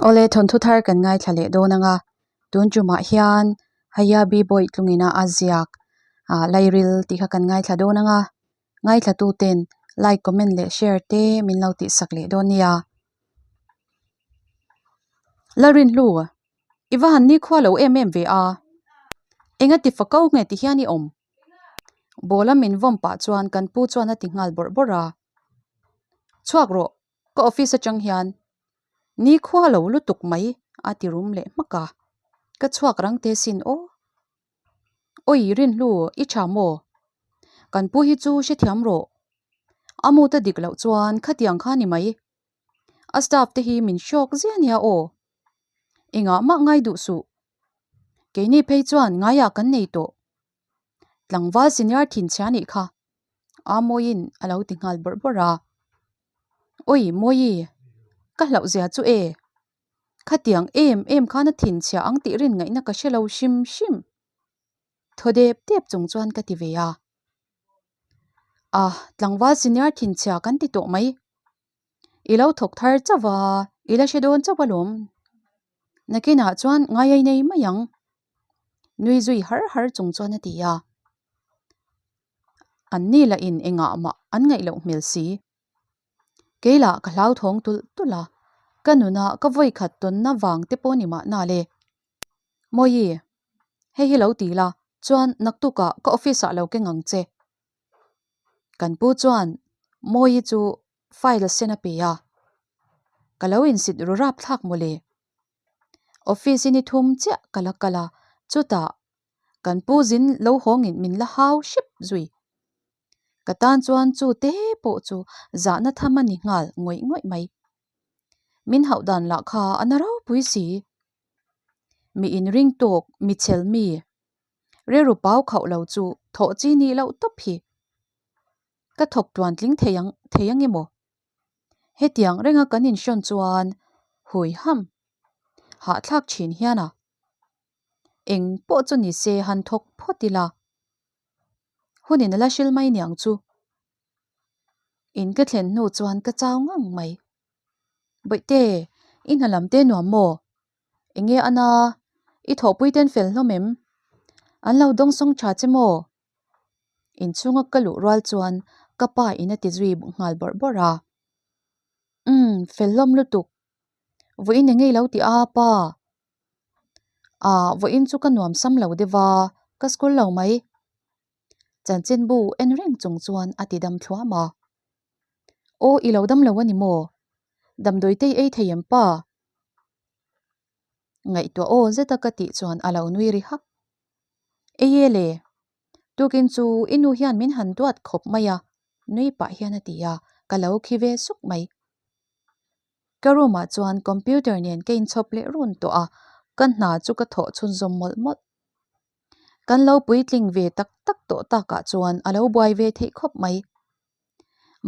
Awle thawnthu thar kan ngaithla leh dawn anga tun tumah hian Hayabi Bawih tlungina a ziak ah Lairil tih kha kan ngaithla dawn anga ngaithla tu ten like comment leh share te min lo tihsak leh dawn nia. Lalrinhlu i va han nikhua lo em em ve a enga ti fako nge ti hian i awm? Ball a min vawm pah chuan kan pu chuan a ti nghal bawrh bawrh a chhuak rawh. Ka office atang hian nikhua lo lutuk mai a ti rum leh hmak a, ka chhuak rang te sin aw. Awi Rinhlu i tha maw? Kan pu hi chu hrethiam rawh. A mut a dik loh chuan khatiang kha ni mai. A staff te hi min hrawk zia nia aw. Engah mah ngai duh suh. Keini phei chuan ngaiah kan nei tawh. Tlangval senior thinchhia nih kha a Mawiin a lo ti nghal bawrh bawrh a. Awi Mawi, ka hlauh zia chu e. Khatiang em em khan a thinchhia ang tih rin ngaihna ka hre lo hrim hrim. Thaw dep dep chung chuan ka ti ve a. A, tlangval senior thinchhia kan ti tawh mai. I lo thawk thar chauh va, i la hre dawn chauh alawm. Nakinah chuan ngai ai nei mai ang. Nui zui har har chung chuan a ti a. An ni lah in engah mah an ngaih loh hmel si. Kei lah ka hlauthawng tulh tulh a, ka nuna ka vawi khat tawnna vang te pawh ni mahna le. Mawi, hei hi lo ti la, chuan naktukah ka office ah lo keng ang che. Kan pu chuan Mawi chu file sen a pe a, ka lo insit ru rap thlak mawle. Office i ni thum chiah ka la kal a, chutah kan pu zin lo hawngin min la hau hrep zui. Ka tan chuan chu te pawh chu zahna tham a ni nghal ngawih ngawih mai. Min hauh dan lah kha a na ropui si. Mi inring tawk, mi chhel mi, rilru pau khauh lo chu thawh chi nih loh tawp hi. Ka thawk tluan tling thei ang thei ang emaw? Hetiang renga kan inhrawn chuan hui ham hahthlak thin hian a eng pawh chu ni se han thawk phawt ila hunin a la hril mai niang chu. In ka thlen hnu chuan ka chau ngang mai. Bawihte, i hna lam te nuam maw? Enge a na? I thawhpui ten fel hlawm em? An lo dawngsawng tha che maw? Inchhunga ka luh rual chuan ka pa in a ti zui nghal bawrh bawrh a. Umm, fel hlawm lutuk. Vawiin eng ngei lo ti a pa? Ah, vawiin chu ka nuam sam lo deuh a, ka school lo mai. Chanchinbu en reng chung chuan a ti dam thluam a. Aw, i lo dam lo a ni maw? Damdawi te i ei thei em pa? Ngaihtuah aw zeta ka tih chuan a lo nui ri hak. Ei e le, tukin chu i nu hian min han duat khawp mai a, nui pah hian a ti a, ka lo khi ve suk mai. Ka room ah chuan computer nen ka inchhawp leh run tawh a, ka hna chu ka thawh chhunzawm mawlh mawlh. Kan lo puitling ve tak tak tawh takah chuan a lo buai ve theih khawp mai.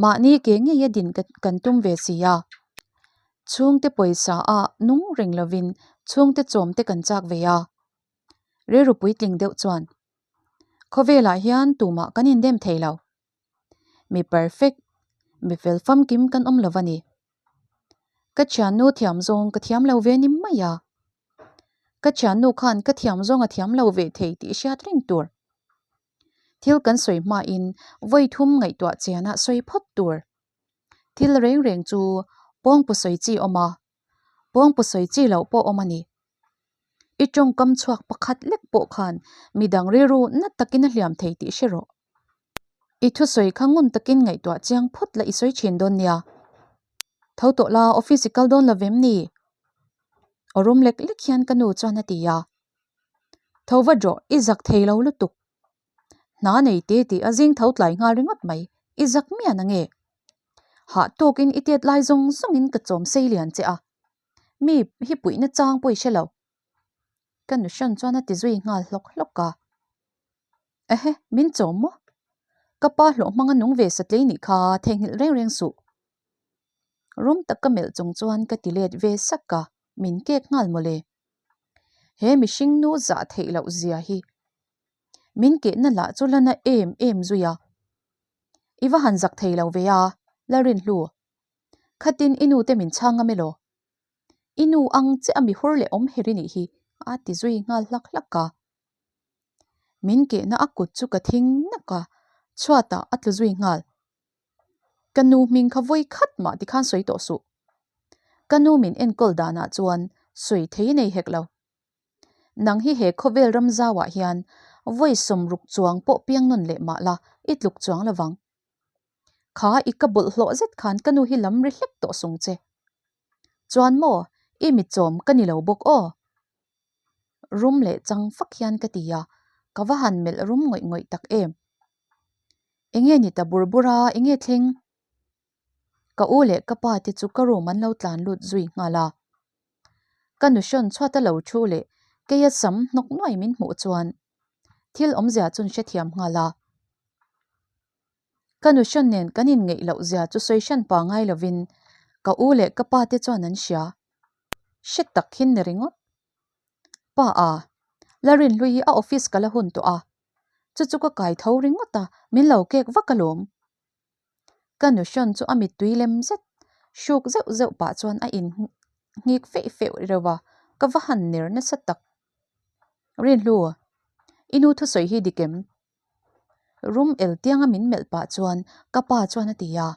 Mahni ke ngei a din kan tum ve si a, chhungte pawisa a nung reng lovin chhungte chawm te kan chak ve a. Rilru puitling deuh chuan khawvelah hian tumah kan indem thei lo. Mi perfect, mi fel famkim kan awm lo a ni. Ka thiannu thiam zawng ka thiam lo ve ni mai a. Ka thiannu khan ka thiam zawng a thiam lo ve thei tih hriat reng tur. Thil kan sawi hmain vawi thum ngaihtuah chianah sawi phawt tur. Thil reng reng chu pawngpu sawi chi awm a, pawngpu sawi chi loh pawh awm a ni. I tawngkam chhuak pakhat lek pawh khan midang rilru nat takin a hliam thei tih hre rawh. I thusawi kha ngun takin ngaihtuah chiang phawt la i sawi thin dawn nia. Tho tawh la office i kal dawn lo vem ni? Aw rum lek lek hian ka nu chuan a ti a. Tho va rawh i zak thei lo lutuk. Hna nei te tih a zing tho tlai nghal ringawt mai, i zak mian ange. Hah tawkin i tet lai zawng zawngin ka chawm sei lian che a. Mi hi puihna chang pawh i hre lo. Ka nu hran chuan a ti zui nghal hlawk hlawk a. Ehe, min chawm maw? Ka pa hlawh hmanga nung ve satlei nih kha theihnghilh reng reng suh. Rum tak ka melh chung chuan ka ti let ve sak a, min kek nghal mawle. He mihring nu zah theih loh zia hi. Min kehna lah chu la na em em zui a. I va han zak thei lo ve a, Lalrinhlu. Khatin i nu te min chhang ngam elaw? I nu ang che a mi hur leh awm her i nih hi, a ti zui nghal hlak hlak a. Min kehna a kut chu ka thing nak a, chhuatah a tlu zui nghal. Ka nu hming kha vawi khat mah tikhan sawi tawh suh. Ka nu min enkawl danah chuan sawi thei nei hek lo. Nang hi he khawvel ram zauah hian vawi sawmruk chuang pawh piang nawn leh mah la i tluk chuang lovang. Kha i ka bawlhhlawh zet khan ka nu hi lam ri hlek tawh sung che. Chuan maw, i mi chawm ka ni lo bawk aw. Rum leh chang fak hian ka ti a, ka va han melh rum ngawih ngawih tak em. Enge ni ta bur bur a, enge thleng? Ka u leh ka pa te chu ka room an lo tlan lut zui nghal a. Ka nu hrawn chhuat a lo thu leh keia sam hnawk nuai min hmuh chuan thil awmzia chun hrethiam nghal a. Ka nu hrawn nen kan inngeih loh zia chu sawi hran pa ngai lovin ka u leh ka pa te chuan an hria. Hre tak hin ni ringawt. Pa a, la rinhlui hi a office ka la hun tawh a, chu chu ka kai tho ringawt a, min lo kek vak alawm. Ka nu hrawn chu a mittui lem zet hruk zeuh zeuh pah chuan a in nghik feih feih reuh a, ka va han ner nasa tak. Rinhlu, i nu thusawi hi dik em? Rum el tianga min melh pah chuan ka pa chuan a ti a.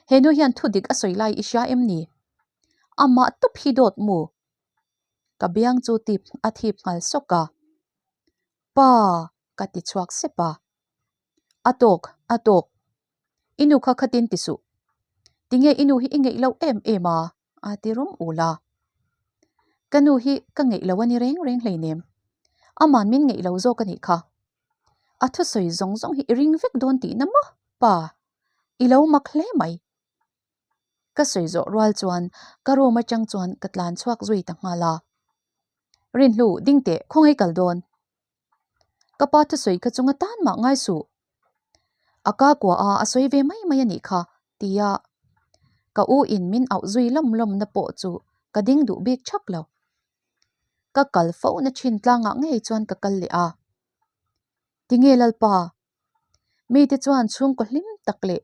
He nu hian thu dik a sawi lai i hria em ni? Amah tawp hi dawt mu. Ka biang chu tip a thip nghal sawk a. Pa! ka ti chhuak sep a. A tawk, a tawk. I nu kha khatin ti suh. Tinge i nu hi i ngeih loh em em a? A ti rum ul a. Ka nu hi ka ngeih lo a ni reng reng hleinem. Aman min ngeih lo zawk a nih kha. A thusawi zawng zawng hi i ring vek dawn tihna maw, pa? I lo mak hle mai. Ka sawi zawh rual chuan ka room atang chuan ka tlan chhuak zui ta nghal a. Rinhlu, ding teh, khawngaih kal dawn. Ka pa thusawi kha chunga tan mah ngai suh. A ka kua a, a sawi ve mai mai a nih kha, tia ka u in min auh zui lawm lawm na pawh chu ka ding duh bik thak lo. Ka kal fo na thin tlangah ngei chuan ka kal leh a. Tinge Lalpa, mite chuan chhungkaw hlim tak leh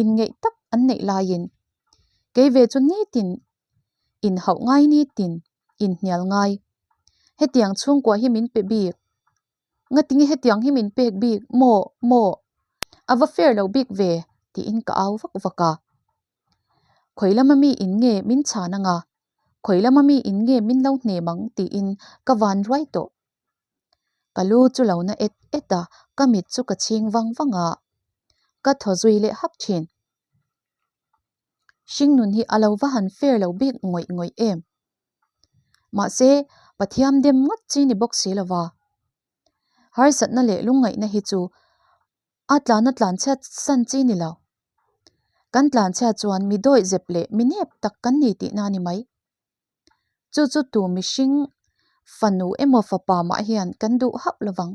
inngeih tak an neih laiin kei ve chu nitin inhauh ngai nitin inhnial ngai. Hetiang chhungkua hi min pe bik. Ngatinge hetiang hi min pek bik maw maw? A va fair lo bik ve tiin ka au vak vak a. Khawi lama mi in nge min chhan anga? Khawi lama mi in nge min lo hnem ang tiin ka van ruai tawh. Ka lu chu lo na et et a, ka mit chu ka chhing vang vang a. Ka thaw zui leh hak thin. Hringnun hi a lo va han fair lo bik ngawih ngawih em. Mahse, Pathiam dem ngawt chi ni bawk si lova. Harsatna leh lungngaihna hi chu a tlana tlanchhiat san chi ni lo. Kan tlanchhiat chuan mi dawih zep leh mi nep tak kan ni tihna a ni mai. Chu chu tu mihring fanu emaw fapa mah hian kan duh hauh lovang.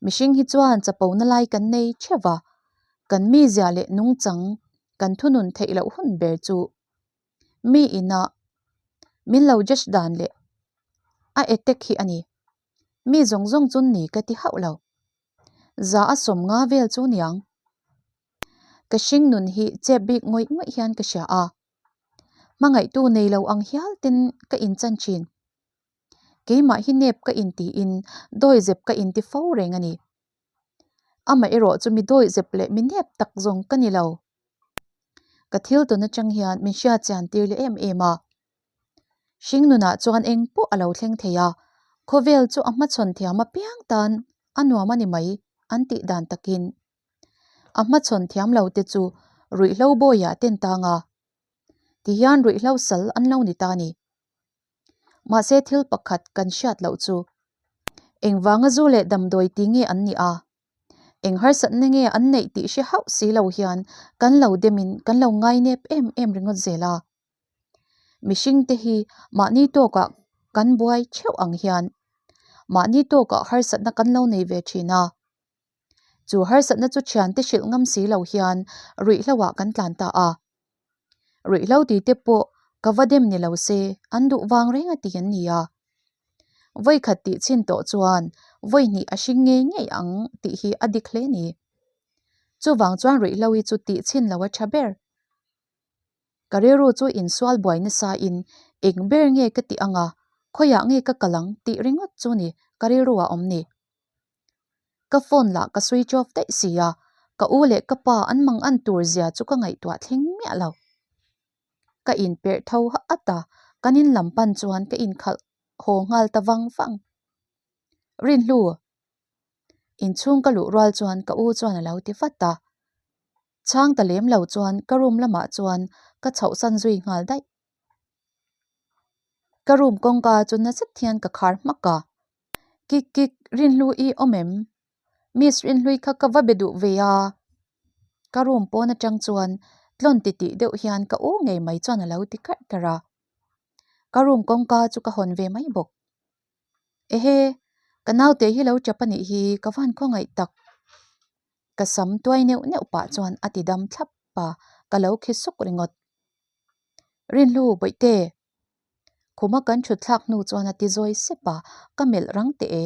Mihring hi chuan chapona lai kan nei theuh va, kan mizia leh nungchang kan thunun theih loh hun ber chu mi inah min lo judge dan leh a attack hi a ni. Mi zawng zawng chu ni ka ti hauh lo. Za a 50 vel chu niang. Ka hring nun hi chep bik ngawih ngawih hian ka hria a. Hmangaihtu nei lo ang hial ten ka inchan thin. Keimah hi nep ka intiin dawizep ka inti fo reng a ni. Amaherawh chu mi dawizep leh mi nep tak zawng ka ni lo. Ka thil tawn atang hian min hriatchian tir leh em em a. Hringnunah chuan eng pawh a lo thleng thei a, khawvel chu a hmachhawn thiam apiang tan a nuam a ni mai an tih dan takin. A hmachhawn thiam lo te chu ruihhlo bawiah ten tang a, tihian ruihhlo sal an lo ni ta a ni. Mahse thil pakhat kan hriat loh chu engvanga zu leh damdawi ti nge an nih a, eng harsatna nge an neih tih hre hauh si lo hian kan lo demin kan lo ngainep em em ringawt zel a. Mihring te hi mahni tawkah kan buai theuh ang hian mahni tawkah harsatna kan lo nei ve thin a. Chu harsatna chu thiante hrilh ngam si lo hian ruihhlo ah kan tlan ta a. Ruihhlo ti te pawh ka va dem ni lo se an duh vang reng a ti an ni a. Vawikhat tih chhin tawh chuan vawihnih a hring ngei ngei ang tih hi a dik hle ni. Chuvang chuan ruihhlo hi chu tih chhin lo a tha ber. Ka rilru chu insual buai nasa in eng ber nge ka tih anga khawiah nge ka kal ang tih ringawt chu ni ka rilru ah awm ni. Ka phone lah ka switch off daih si a, ka u leh ka pa an mang an tur zia chu ka ngaihtuah thleng miah lo. Ka inperh tho at a, kan in lam pan chuan ka inkhalh haw nghal ta vang vang. Rinhlu! Inchhung ka luh rual chuan ka u chuan a lo ti vat a. Chhang ta lem lo chuan ka room lamah chuan ka chhohsan zui nghal daih. Ka room kawngka chu na zet hian ka khar hmak a. Kik kik, Rinhlu i awm em? Miss Rinhlui kha ka va be duh ve a. Ka room pawn atang chuan tlawn titih deuh hian ka u ngei mai chuan a lo ti karh karh a. Ka room kawngka chu ka hawn ve mai bawk. Ehe, ka naute hi lo tap a nih hi ka van khawngaih tak. Ka sam tuai neuh neuh pah chuan a ti dam thlap a, ka lo khi suk ringawt. Rinhlu, Bawihte! Khuma kan thut thlak hnu chuan a ti zawi sep a, ka melh rang teh e,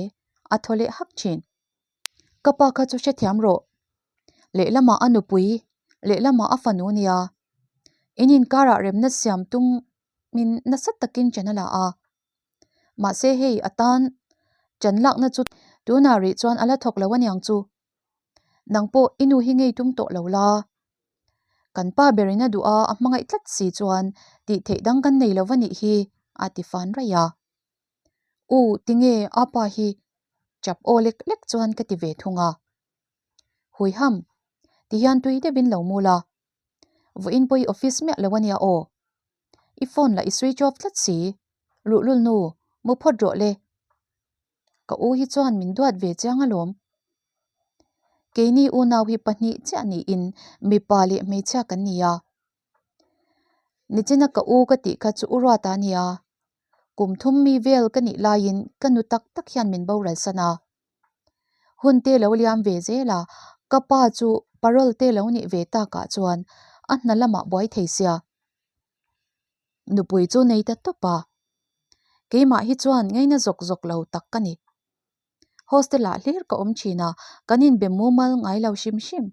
a thaw leh hak thin. Ka pa kha chu hrethiam rawh. Lehlamah a nupui, lehlamah a fanu nia. In inkarah remna siam tumin nasa takin ṭan a la a. Mahse hei a tan ṭan lakna chu tunah rih chuan a la thawk lo aniang chu. Nang pawh i nu hi ngei tum tawh lo la. Kan pa berin a duh a, a hmangaih tlat si chuan tih theih dang kan nei lo va nih hi a ti fan raih a. U tinge a pa hi chap aw lek lek chuan ka ti ve thung a. Huiham, tihian tui deuhin lo mu la. Vawiin pawh i office miah lo ania aw. I phone lah i switch off tlat si. Luhlul nu, mu phawt rawh le. Ka u hi chuan min duat ve chiang alawm. Keini unau hi pahnih chiah niin mipa leh hmeichhia kan ni a. Nichina ka u ka tih kha chu u Ruata a nia. Kum thum mi vel ka nih laiin ka nu tak tak hian min boral san a. Hun te lo liam ve zel a, ka pa chu parole te lo nih ve takah chuan a hna lamah buai thei sia. Nupui chu nei ta tawp a. Keimah hi chuan ngaina zawk zawk lo tak ka ni. Hostel ah hlir ka awm thin a, kan inbe mumal ngai lo hrim hrim.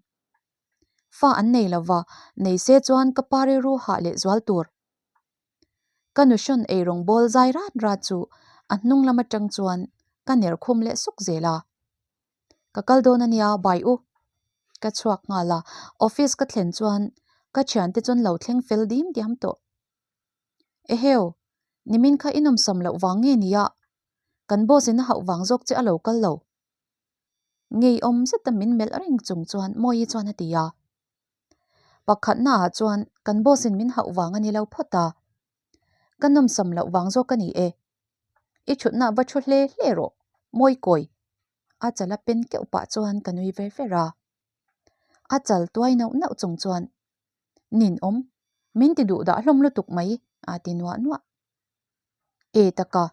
Fa an nei lo va, nei se chuan ka pa rilru hah leh zual tur. Ka nuhrawn eirawng bawl zai rat rat chu a hnung lam atang chuan ka ner khum leh suk zel a. Ka kal dawn ania bai u. Ka chhuak nghal a, office ka thlen chuan ka thiante chuan lo thleng fel dim diam tawh. Eheu, nimin kha i nawmsam loh vang nge nia? Kan boss in a hauh vang zawk che a lo kal lo. Ngeiawm zeta min melh reng chung chuan Mawii chuan a ti a. Pakhatna ah chuan kan boss in min hauh vang a ni lo phawt a. Ka nawmsam loh vang zawk a ni e. I thutna va thu hle hle rawh, mawi kawi. A chal a pen keuh pah chuan ka nui ver ver a. A chal tuai nauh nauh chung chuan, Nin awm, min ti duh dah hlawm lutuk mai, a ti nuah nuah. E taka,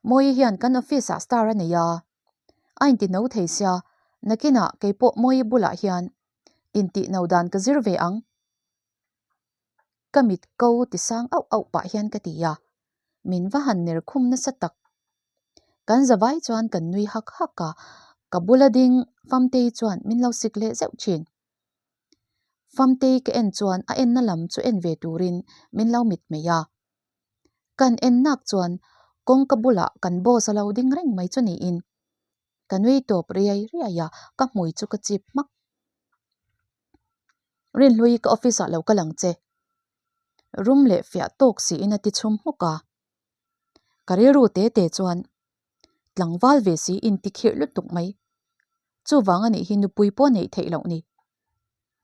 Mawi hian kan office ah star a nei a, a inti no thei sia, nakinah keipawh Mawi bulah hian intih no dan ka zir ve ang. Ka mit ko ti sang auh auh pah hian ka ti a, min va han ner khum nasa tak. Kan zavai chuan kan nui hak hak a, ka bula ding Famtei chuan min lo sik leh zeuh thin. Famtei ka en chuan a enna lam chu en ve turin min lo mit mai a. Kan en nak chuan kawngka bulah kan boss a lo ding reng mai chu niin ka nui tawp riai riai a, ka hmui chu ka chip hmak. Rinhlui ka office ah lo kal ang che. Rum leh fiah tawk siin a ti chhum hmuk a. Ka rilru te te chuan tlangval ve si in ti khirh lutuk mai. Chuvang a nih hi nupui pawh neih theih loh ni.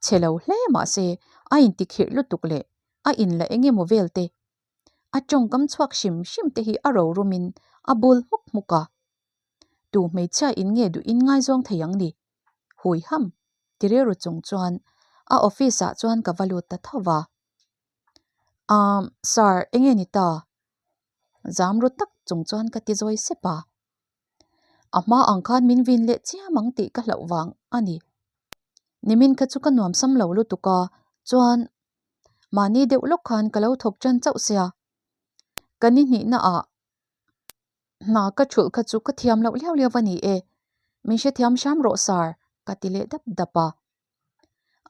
Chhe lo hle mahse a in ti khirh lutuk leh a in la eng emaw vel te. A tawngkam chhuak hrim hrim te hi a rorum in a bul hmuk hmuk a. Tu hmeichhia in nge duh in ngaizawng thei ang ni? Hui ham, ti rilru chung chuan a office ah chuan ka va lut ta tho va. Ahm, sir, enge ni ta? Zam ru tak chung chuan ka ti zawi sep a. A hma ang khan min vin leh chiam ang tih ka hlauh vang a ni. Nimin kha chu ka nuam sam lo lutuk a, chuan mahni deuh lawk khan ka lo thawk ṭan chauh sia. Ka ni hnihna ah Hna ka thulh kha chu ka thiam loh liau liau a ni e, min hrethiam hram rawh sir ka ti leh dap dap a.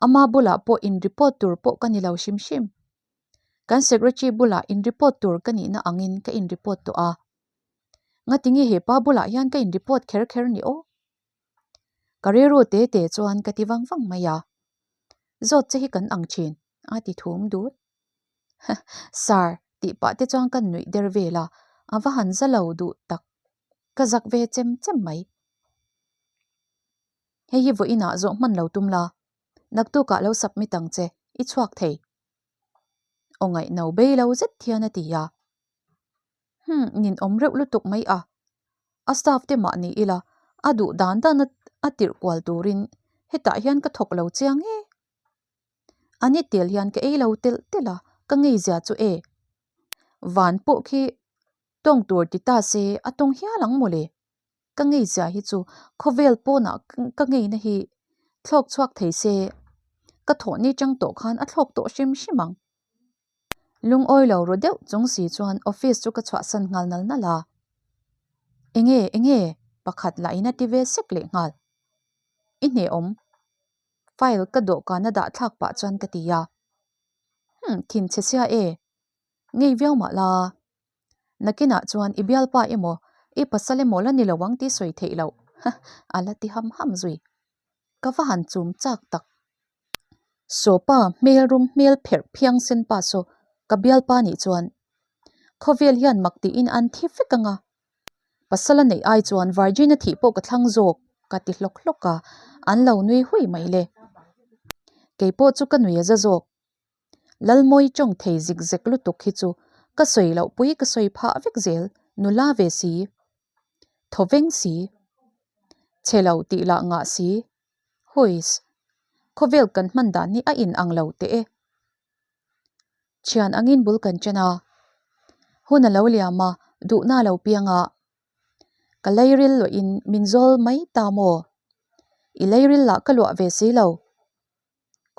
Ama bulah pawh in report tur pawh ka ni lo hrim hrim. Kan secretary bulah in report tur ka nihna angin ka in report tawh a. Ngatinge he pa bulah hian ka in report kher kher ni aw? Ka rilru te te chuan ka ti vang vang mai a. Zawt che hi kan ang thin, a ti thum dut. Sir, tih pah te chuan ka nuih der vel a, a va han za lo duh tak. Ka zak ve chem chem mai. Hei hi vawiinah zawh hman lo tum la, naktukah lo submit ang che, i chhuak thei. Aw ngaihno bei lo zet hian a ti a. Hmm, nin awm reuh lutuk mai a. A staff te mah ni ila, a duh dan dan a tirh kual turin hetah hian ka thawk lo chiang e. A ni tel hian ka ei lo telh telh a, ka ngei zia chu e. Van pawh khi tawng tur ti ta se a tawng hial ang mawle. Ka ngei zia hi chu khawvel pawnah ka ngeina hi thlawk chhuak thei se, ka thawh ni chang tawh khan a thlawk tawh hrim hrim ang. Lungawi lo ru deuh chung si chuan office chu ka chhuahsan nghal nal nal a. Enge, enge? Pakhat lahin a ti ve sek leh nghal. I hnehawm. File ka dawhkan a dah thlak pah chuan ka ti a. Hmm, thinchhe sia e. Ngei viau mah la. Nakinah chuan i bialpa emaw, i pasal emaw la ni lo ang tih sawi theih loh, a la ti ham ham zui. Ka va han chum chak tak. Sawpa hmel rum hmel pherh phiang sen pa saw ka bialpa nih chuan khawvel hian mak tiin an thi vek ang a. Pasal a neih ai chuan Virgin a thih pawh ka thlang zawk ka ti hlawk hlawk a, an lo nui hui mai le. Kei pawh chu ka nui a za zawk. Lalmawi tawng thei zik zek lutuk hi chu ka sawi loh pui ka sawi phah vek zel, nula ve si, thaw veng si, chhe lo tih lah ngah si. Huiss, khawvel kan hman dan hi a in ang lo teh e. Thian angin bul kan chen a, hun a lo liam a, duhna a lo piang a, ka leiril luahin min zawl mai ta maw? I leiril lah ka luah ve si lo.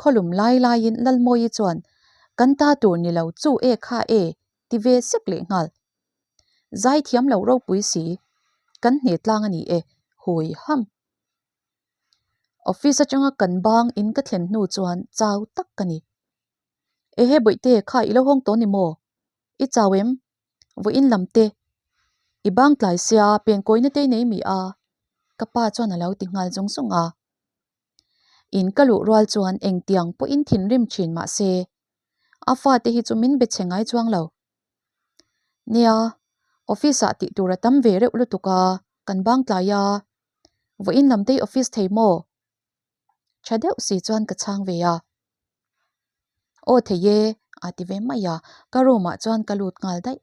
Khawlum lai laiin Lalmawi chuan kan ta tur ni lo chu e kha e ti ve sek leh nghal. Zai thiam lo ropui si, kan hne tlang a ni e, hui ham. Office atanga kan bang in ka thlen hnu chuan chau tak ka ni. Ehe bawihte kha i lo hawng tawh ni maw? I chau em? Vawiin lam te i bang tlai sia penkawina te i nei mi a? Ka pa chuan a lo ti nghal zung zung a. In ka luh rual chuan engtiang pawhin thinrim thin mah se a fate hi chu min be chhe ngai chuang lo. Nia, office ah tih tur a tam ve reuh lutuk a, kan bang tlai a. Vawiin lam te i office thei maw? Tha deuh si chuan ka chhang ve a. Aw thei e, a ti ve mai a, ka room ah chuan ka lut nghal daih.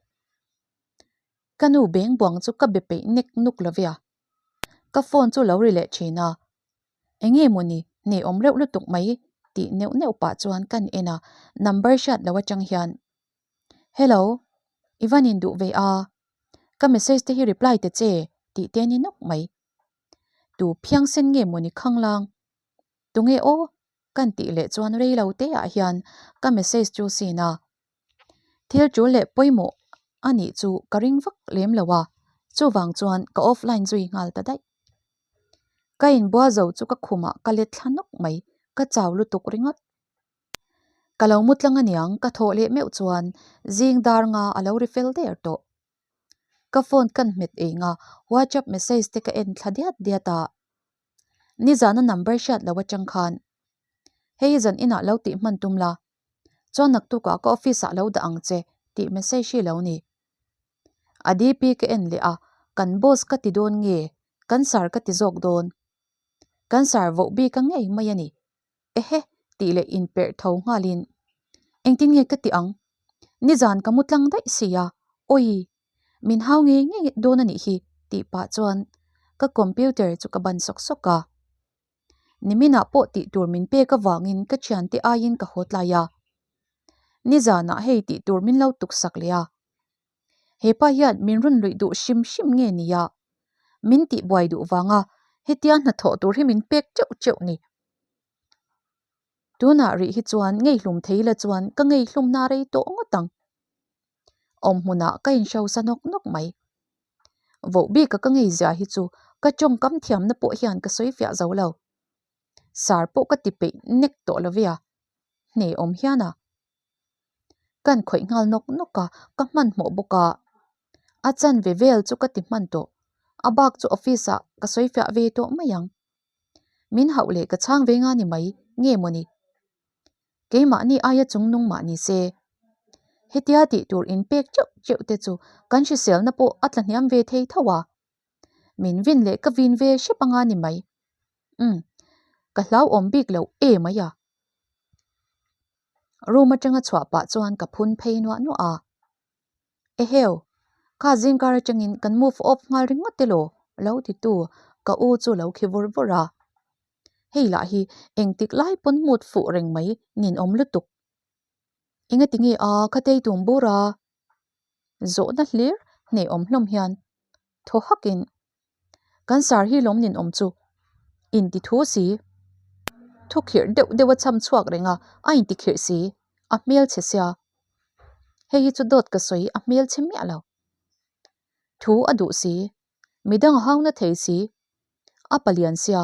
Ka nu beng buang chu ka be peih nek nuk lo ve a. Ka phone chu lo ri leh thin a. Enge maw ni, hne awm reuh lutuk mai tih neuh neuh pah chuan kan en a, number hriat lo atang hian, Hello, i van induh ve a? Ka message te hi reply ta che tih te ni nawk mai. Tu phiangsen nge maw ni khanglang? Tunge aw? Kan tih leh chuan rei lo te ah hian ka message chu sin a. Thil tul leh pawimawh a nih chu ka ring vak lem lo a, chuvang chuan ka offline zui nghal ta daih. Ka inbua zo chu ka khumah ka let thla nawk mai, ka chau lutuk ringawt. Ka lo mu tlang aniang ka thawh leh meuh chuan zing dar nga a lo ri fel der tawh. Ka phone kan hmet eng a, WhatsApp message te ka en thla diat diat a. Nizana number hriat lo atang khan hei zan inah lo tih hman tum la, chuan naktukah ka office ah lo dah ang che tih message hi lo ni. A DP ka en leh a, kan boss ka ti dawn nge, kan sir ka ti zawk dawn. Kan sir voh bik a ngei mai a ni. Ehe tih leh inperh tho nghalin engtin nge ka ti ang? Nizan ka mu tlang daih si a, awii min hau ngei ngei dawn a nih hi tih pah chuan ka computer chu ka ban sawk sawk a. Niminah pawh tih tur min pek avangin ka thiante aiin ka haw tlai a. Nizanah hei tih tur min lo tuksak leh a. Hepa hian min rawn luih duh hrim hrim nge nia? Min tihbuai duh vanga hetia hnathawh tur hi min pek teuh teuh ni. Tunah rih hi chuan ngeihlum thei la chuan ka ngeihlumna rei tawh ngawt ang. Awmhmunah ka inhrosa nawk nawk mai. Voh bika ka ngeizia hi chu ka tawngkam thiamna pawh hian ka sawi fiah zo lo. Sar pawh ka ti peih nek tawh lo via. Hne awm hian a. Kan khawih nghal nawk nawk a, ka hmanhmawh bawk a. A chanve vel chu ka ti hman tawh. A bak chu office ah ka sawi fiah ve tawh mai ang. Min hauh leh ka chhang ve nga ni mai nge mawni? Keimahni aia chung nung mah ni se. Hetia tih tur in pek teuh teuh te chu kan hriselna pawh a tla hniam ve thei tho a. Min vin leh ka vin ve hrep anga ni mai. Umm, ka hlauhawm bik lo e mai a. Room atanga chhuah pah chuan ka phun phei nuah nuah a. Eheu, kha zingkar atangin kan move off nghal ringawt elaw? Lo titu ka u chu lo khi vur vur a. Hei lah hi engtik lai pawn mood fuh reng mai ninawm lutuk. Engati nge a kha tei tum bur a? Zawhna hlir hnehawm hlawm hian thaw hakin kan sar hi lawm ninawm chu inti thu si. Thu khirh deuh deuh a cham chhuak reng a, a inti khirh si, a hmelchhe sia. Hei hi chu dawt ka sawi a hmelchhe miah lo. Thu a duh si, midang a hauna thei si, a palian sia,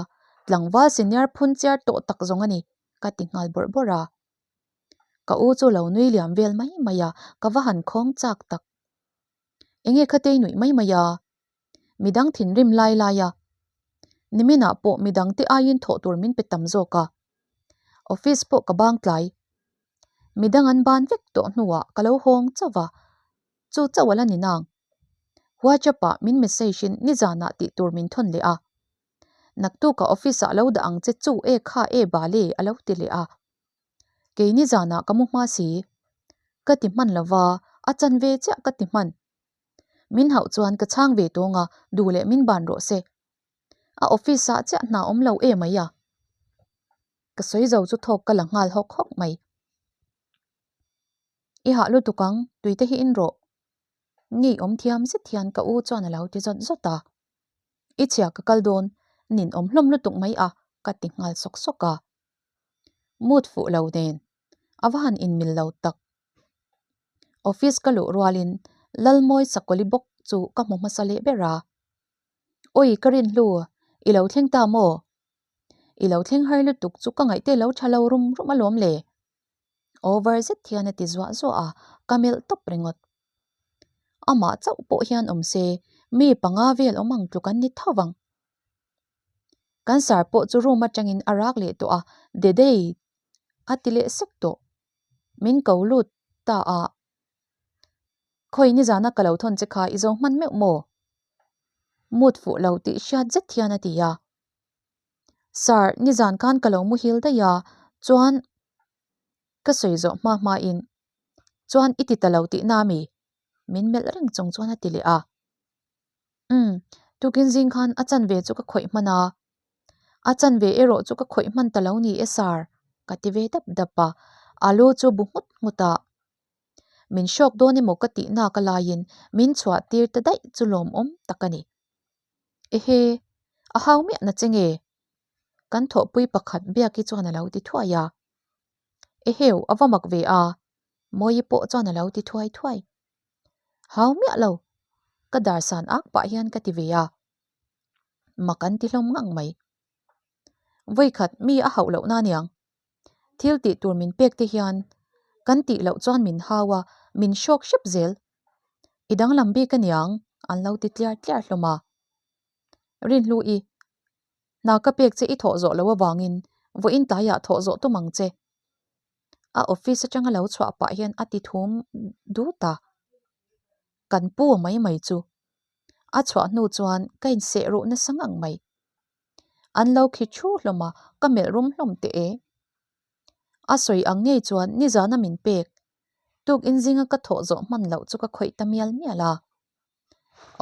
tlangval senior phun chiar tawh tak zawng a ni, ka ti nghal bawrh bawrh a. Ka u chu lo nui liam vel mai mai a, ka va han khawng chak tak. Enge kha tei nuih mai mai a? Midang thinrim lai lai a. Niminah pawh midang te aiin thawh tur min pe tam zawk a. Office pawh ka bang tlai. Midang an ban vek tawh hnuah ka lo hawng chauh va, chu chauh a la ni nang. WhatsApp ah min message in nizanah tih tur min thawn leh a. Naktukah office ah lo dah ang che chu e kha e bale a lo ti leh a. Kei nizanah ka mu hma si. Ka ti hman lo va, a chan ve chiah ka ti hman. Min hauh chuan ka chhang ve tawng a, duh leh min ban rawh se. A office ah chiah hna awm lo e mai a. Ka sawi zo chu thawk ka la nghal hawk hawk mai. I hah lutuk ang, tuite hi in rawh. Ngei awm thiam zet hian ka u chuan a lo ti zawt zawt a. I chhia ka kal dawn, nin awm hlawm lutuk mai a, ka ti nghal sawk sawk a. Mood fuh lo nen, a va han inmil lo tak. Office ka luh rualin Lalmawi Sakawli bawk chu ka hmu hmasa leh ber a. Awi ka rinhlu, i lo thleng ta maw? I lo thleng har lutuk chu ka ngaihte lo tha lo rum rum alawm le. Over zet hian a ti zuah zuah a, ka melh tawp ringawt. Amah chauh pawh hian awm se, mi panga vel awm ang tluk an ni tho vang. Kan sar pawh chu room atangin a rak leh tawh a, Dedei a ti leh sek tawh. Min ko lut ta a, Khawi nizana ka lo thawn che kha i zo hman meuh maw? Mood fuh lo tih hriat zet hian a ti a. Sir, nizan khan ka lo muhil daih a, chuan ka sawi zawh hma hmain chuan i ti ta lo tihna mi? Min melh reng chung chuan a ti leh a. Umm, tukin zing khan a chanve chu ka khawih hman a. A chanve erawh chu ka khawih hman ta lo ni e sir, ka ti ve dap dap a. A lu chu bu nghut nghut a. Min hrawk dawn emaw ka tih nak a laiin min chhuah tir ta daih chu lawmawm tak a ni. Ehe, a hau miah na che nge? Kan thawhpui pakhat Biaki chuan a lo ti thuai a. Eheu, a va mak ve a, Mawi pawh chuan a lo ti thuai thuai. Hau miah lo, ka dar san ak pah hian ka ti ve a. Mak an ti hlawm ngang mai. Vawikhat mi a hauh loh na aniang. Thil tih tur min pek te hian kan tih loh chuan min hau a, min hrawk hrep zel. I danglam bik aniang an lo ti tliar tliar hlawm a. Rinhlu i, hna ka pek che i thawh zawh loh avangin vawiin tlaiah thawh zawh tum ang che. A office atanga lo chhuah pah hian a ti thum dut a, kan pu mai mai chu a chhuah hnu chuan ka inseh ruh nasa ngang mai. An lo khi thu hlawm a, ka melh rum hlawm teh e. A sawi ang ngei chuan nizana min pek, tuk inzinga ka thawh zawh hman loh chu ka khawih ta mial mial a.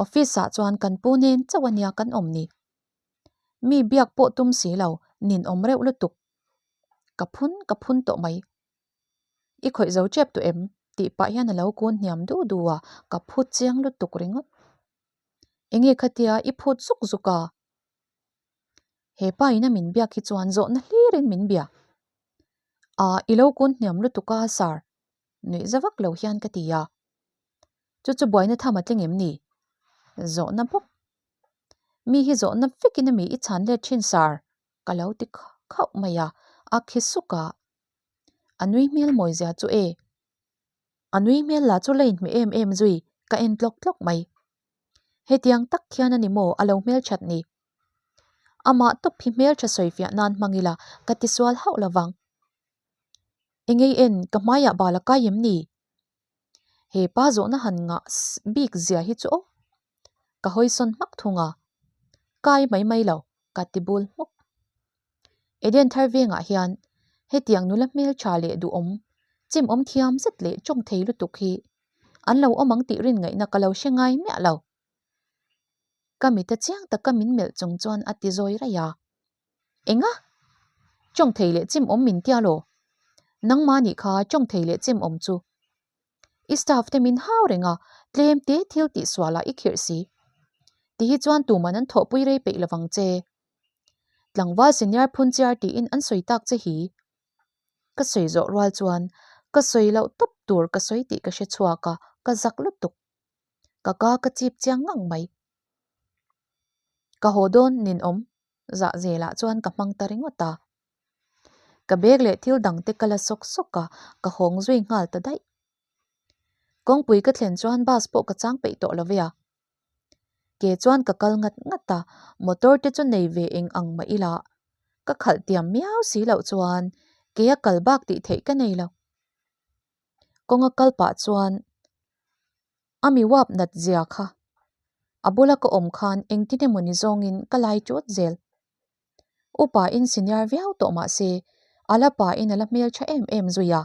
Office ah chuan kan pu nen chauh ania kan awm ni. Mi biak pawh tum si lo, ninawm reuh lutuk. Ka phun ka phun tawh mai. I khawih zo tep tawh em? tih pah hian a lo kun hniam du du a, ka phut chiang lutuk ringawt. Enge khatia i phut zuk zuk a? He pa ina min biak hi chuan zawhna hlirin min bia. Aa, i lo kun hniam lutuk a, sir. Nuih za vak lo hian ka ti a. Chu chu buaina tham a tling em ni? Zawhna bawk. Mi hi zawhna vekin a mi i chhan let thin, sir. Ka lo ti khauh mai a, a khi suk a. A nui hmel mawi zia chu e. A nui hmel lah chu la inhmeh em em zui, ka en tlawk tlawk mai. Hetiang tak hian a ni maw a lo hmelthat ni? Amah tawp hi hmeltha sawifiah nan hmang ila ka tisual hauh lo vang. Engei en ka hmaiah bal a kai em ni? He pa zawhna han ngah bik zia hi chu aw. Ka hawisawn hmak thung a, kai mai mai lo ka ti bul hmuk. Eden thar vengah hian hetiang nula hmeltha leh duhawm, chimawm thiam zet leh tawng thei lutuk hi an lo awm ang tih rin ngaihna ka lo hre ngai miah lo. Ka mita chiang taka min melh chung chuan a ti zawi raih a. Enga? Tawng thei leh chimawm min tia law? Nangmah nih kha tawng thei leh chimawm chu. I staff te min hau reng a, tlem te thil tih sualah i khirh si. Ti hi chuan tuman an thawhpui rei peih lovang che. Tlangval senior phunchiar tiin an sawi tak che hi. Ka sawi zawh rual chuan ka sawi loh tawp tur ka sawi tih ka hre chhuak a, ka zak lutuk. Ka ka ka chip chiang ngang mai. Ka haw dawn ninawm zah zelah chuan ka hmang ta ringawt a. Ka bag leh thil dang te ka la sawk sawk a, ka hawng zui nghal ta daih. Kawngpui ka thlen chuan bus pawh ka chang peih tawh lo ve a. Ke chuan ka kal ngat ngat a, motor te chu nei ve eng ang mah ila, ka khalh tiam miau si loh chuan ke a kal bak tih theih ka nei lo. Kawnga kal pah chuan a mi uap nat zia kha a bula ka awm khan engtin emaw ni zawngin ka lai ṭut zel. Upa in senior viau tawh mah se a la pa in a la hmel tha em em zui a.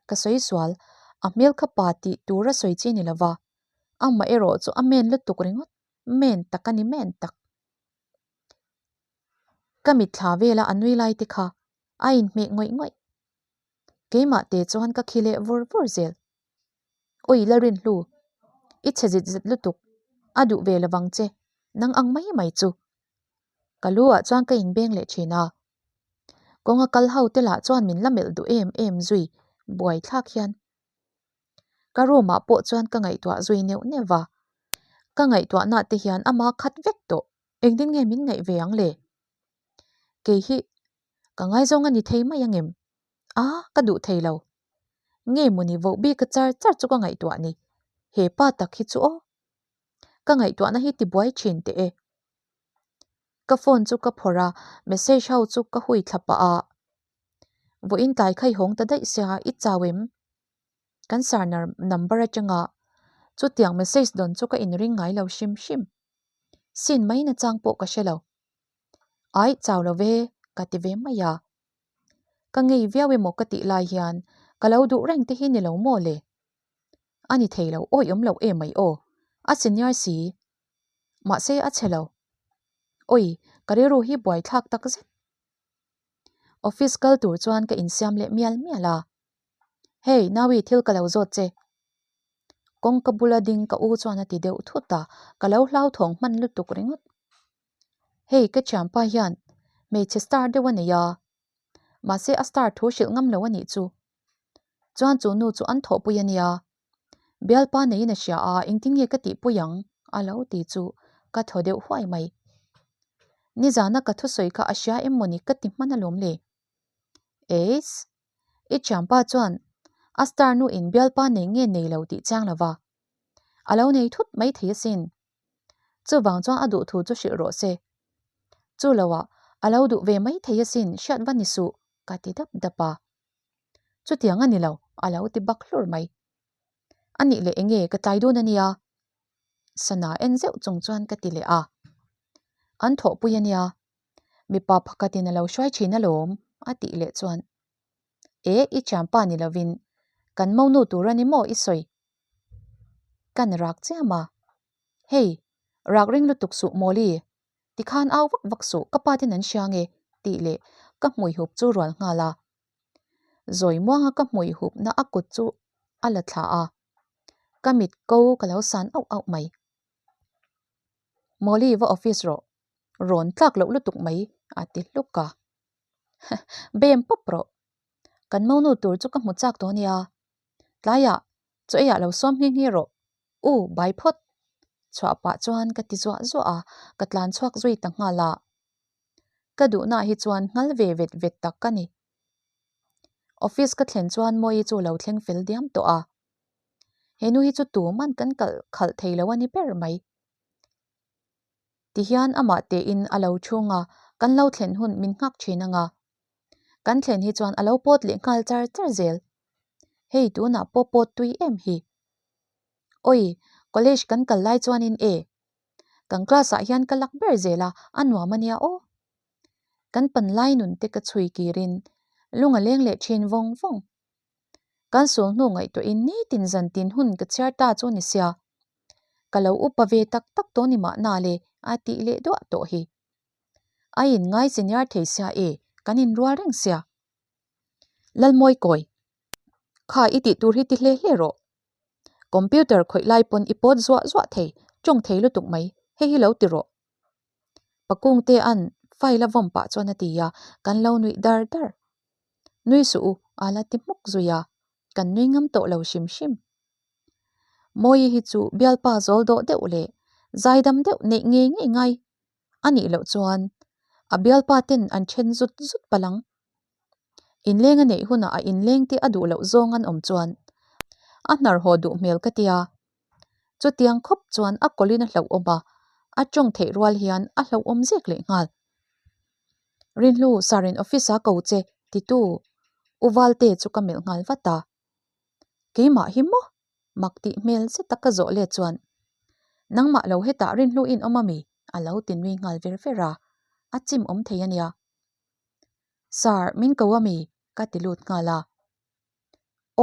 Ka sawi sual, a hmel kha pa tih tur a sawi chi ni lova, amah erawh chu a men lutuk ringawt, men tak a ni men tak. Ka mitthla vela a nui lai te kha a inhmeh ngawih ngawih. Keimah te chuan ka khi leh vur vur zel. Awi Lalrinhlu, i chhe zit zet lutuk, a duh ve lovang che, nang ang mai mai chu. Ka lu ah chuan ka inbeng leh thin a. Kawnga kal ho te lah chuan min la melh duh em em zui buai thlak hian. Ka room ah pawh chuan ka ngaihtuah zui neuh neuh va. Ka ngaihtuahna te hian ama khat vek tawh. Engtin nge min ngaih ve ang le? Kei hi ka ngaizawng a ni thei mai angem? A, ka duh thei lo. Nge mawni voh bik a char char chu ka ngaihtuah ni. He pa tak hi chu aw. Ka ngaihtuahna hi tibuai thin teh e. Ka phone chu ka phawrh a, message ho chu ka hui thla pah a. Vawiin tlai kha i hawng ta daih sia, i chau em? Kan sar number atanga chutiang message dawn chu ka inring ngai lo hrim hrim. Sin mai nachang pawh ka hre lo. Aih chau lo ve, ka ti ve mai a. Ka ngei viau emaw ka tih lai hian ka lo duh reng te hi ni lo maw le? A ni thei lo, awi awm lo em mai aw. A senior si. Mahse a chhe lo. Awi, ka rilru hi buai thlak tak zet. Office kal tur chuan ka insiam leh mial mial a. Hey, Nawi thil ka lo zawt che. Kawngka bula ding ka u chuan a ti deuh thut a, ka lo hlauthawng hman lutuk ringawt. Hei, ka thianpa hian hmeichhe star deuh a nei a, mahse a star thu hrilh ngam lo a nih chu. Chuan chu nu chu an thawhpui a nia. Bialpa neiin a hria a, engtin nge ka tihpui ang? a lo ti chu ka thaw deuh huai mai. Nizana ka thusawi kha a hria em mawni ka ti hman alawm le. Eiss! I thianpa chuan a star nu in bialpa nei nge nei lo tih chiang lova. A lo nei thut mai thei asin. Chuvang chuan a duh thu chu hrilh rawh se. Chu loah a lo duh ve mai thei asin hriat va ni suh ka ti dap dap a. Chutiang a ni lo, a lo ti bak hlur mai. A nih leh enge ka tlai dawn a nia? Sana en zeuh chung chuan ka ti leh a. An thawhpui a nia, mipa pakhatin a lo hruai thin alawm, a tih leh chuan, E, i thianpa ni lovin kan monu tur a ni maw i sawi? Kan rak chiam a. Hei, rak ring lutuk suh Mawli, Tikhan au vak vak suh, ka pa ten an hria nge? tih leh ka hmui hup chu rual nghal a. Zawi muanga ka hmui hupna a kut chu a la thla a, ka mit ko ka lo san auh auh mai. Mawli va office rawh, rawn tlak loh lutuk mai a ti hluk a. Bem pawp rawh, kan monu tur chu ka hmu chak tawh ania, tlaiah chaw eiah lo sawm nghe nghe rawh. U, bai phawt! Chhuah pah chuan ka ti zuah zuah a, ka tlan chhuak zui ta nghal a. Ka duhnaah hi chuan nghal ve vet vet tak ka ni. Office ka thlen chuan Mawii chu lo thleng fel diam tawh a. He nu hi chu tuman kan kalh khalh thei lo a ni ber mai. Tihian amah tein a lo chhung a, kan lo thlen hun min nghak thin anga. Kan thlen hi chuan a lo pawt leh nghal char char zel. Hei tunah pawh pawt tui em hi. Awi, college kan kal lai chuanin e. Kan class ah hian ka lak ber zel a, a nuam a nia aw. Kan pan lai nun te ka chhui kirin lung a leng leh thin vawng vawng. Kan sul hnu ngaihtuahin nitin zan tin hun ka chhiar ta chu ni sia. Ka lo upa ve tak tak tawh ni mahna le a tih leh duah tawh hi. A in ngai senior thei sia e, kan inrual reng sia. Lalmawi kawi. Kha i tih tur hi ti hle hle rawh. Computer khawih lai pawn i pawt zuah zuah thei, tawng thei lutuk mai, hei hi lo ti rawh. Pakungte an file a vawm pah chuan a ti a, kan lo nuih dar dar. Nui suh u, a la ti hmuk zui a, kan nui ngam tawh lo hrim hrim. Mawi hi chu bialpa zawl dawh deuh leh zaidam deuh neih ngei ngei ngai a nih loh chuan a bialpa ten an then zut zut palh ang. Inleng a neih hunah a inleng te a duh loh zawng an awm chuan a hnar haw duh hmel ka tia. Chutiang khawp chuan a kawlin a hlauhawm a, a tawng theih rual hian a hlauhawm zek leh nghal. Rinhlu, Sarin office a ko che, titu U Valte chu ka melh nghal vat a. Keimah hi maw? Mak tih hmel zet a ka zawh let chuan, Nangmah lo hetah Rinhlu in awm ami? a lo ti nui nghal ver ver a, a chim awm thei a nia. Sir, min ko ami? ka ti lut nghal a.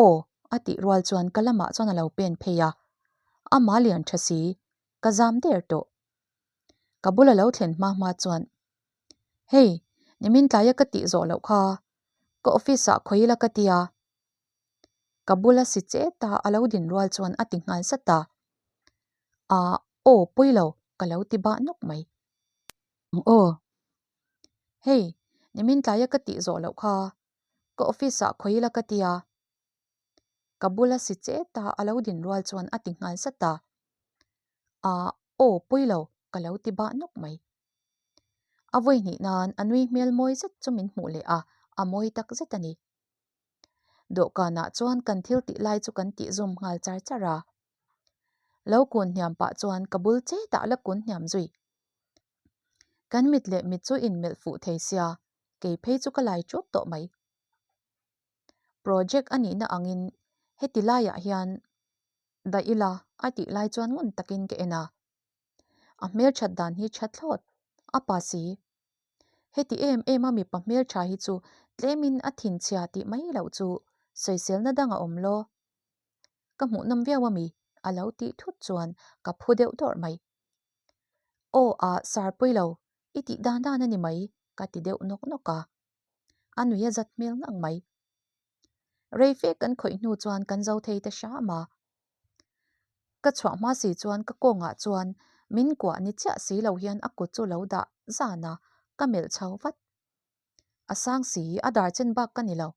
Aw, a tih rual chuan ka lamah chuan a lo pen phei a, amah lian tha si, ka zam der tawh. Ka bul a lo thlen hma hma chuan, Hei, nimin tlaia ka tih zawh loh kha, ka office ah khawi ila ka ti a. Ka bula si che ta a lo din rual chuan a ti nghal zat a. Aah, aw pawi lo, ka lo ti bah nawk mai. Aw, hei, nimin tlaia ka tih zawh loh kha, ka office ah khawi ila ka ti a. Ka bula si che ta a lo din rual chuan a ti nghal zat a. Aah, aw pawi lo, ka lo ti bah nawk mai. A vawi hnih nan a nui hmel mawi zet chu min hmuh leh a, a mawi tak zet a ni. Dawhkanah chuan kan thil tih lai chu kan tih zum nghal char char a. Lo kun hniam pah chuan ka bul chetah la kun hniam zui. Kan mit leh mit chu inmelh fuh thei sia, kei phei chu ka lai ṭut tawh mai. Project a nihna angin heti laiah hian daih ila a tih lai chuan ngun takin ka en a. A hmelṭhat dan hi ṭha thlawt, a pa si. Heti em em a mipa hmelṭha hi chu tlemin a thinchhia tih mai loh chu sawiselna dang a awm lo. Ka hmuhnawm viau ami? a lo tih thut chuan ka phu deuh dawrh mai. Aw ah sar pawi lo, i tih dan dan a ni mai ka ti deuh nawk nawk a. A nui a zat hmel ngang mai. Rei fe kan khawih hnu chuan kan zo thei ta hram a. Ka chhuah hma si chuan ka kawngah chuan min kuah ni chiah si lo hian a kut chu lo dah zan a, ka melh chho vat. A sang si, a dar chen bak ka ni lo.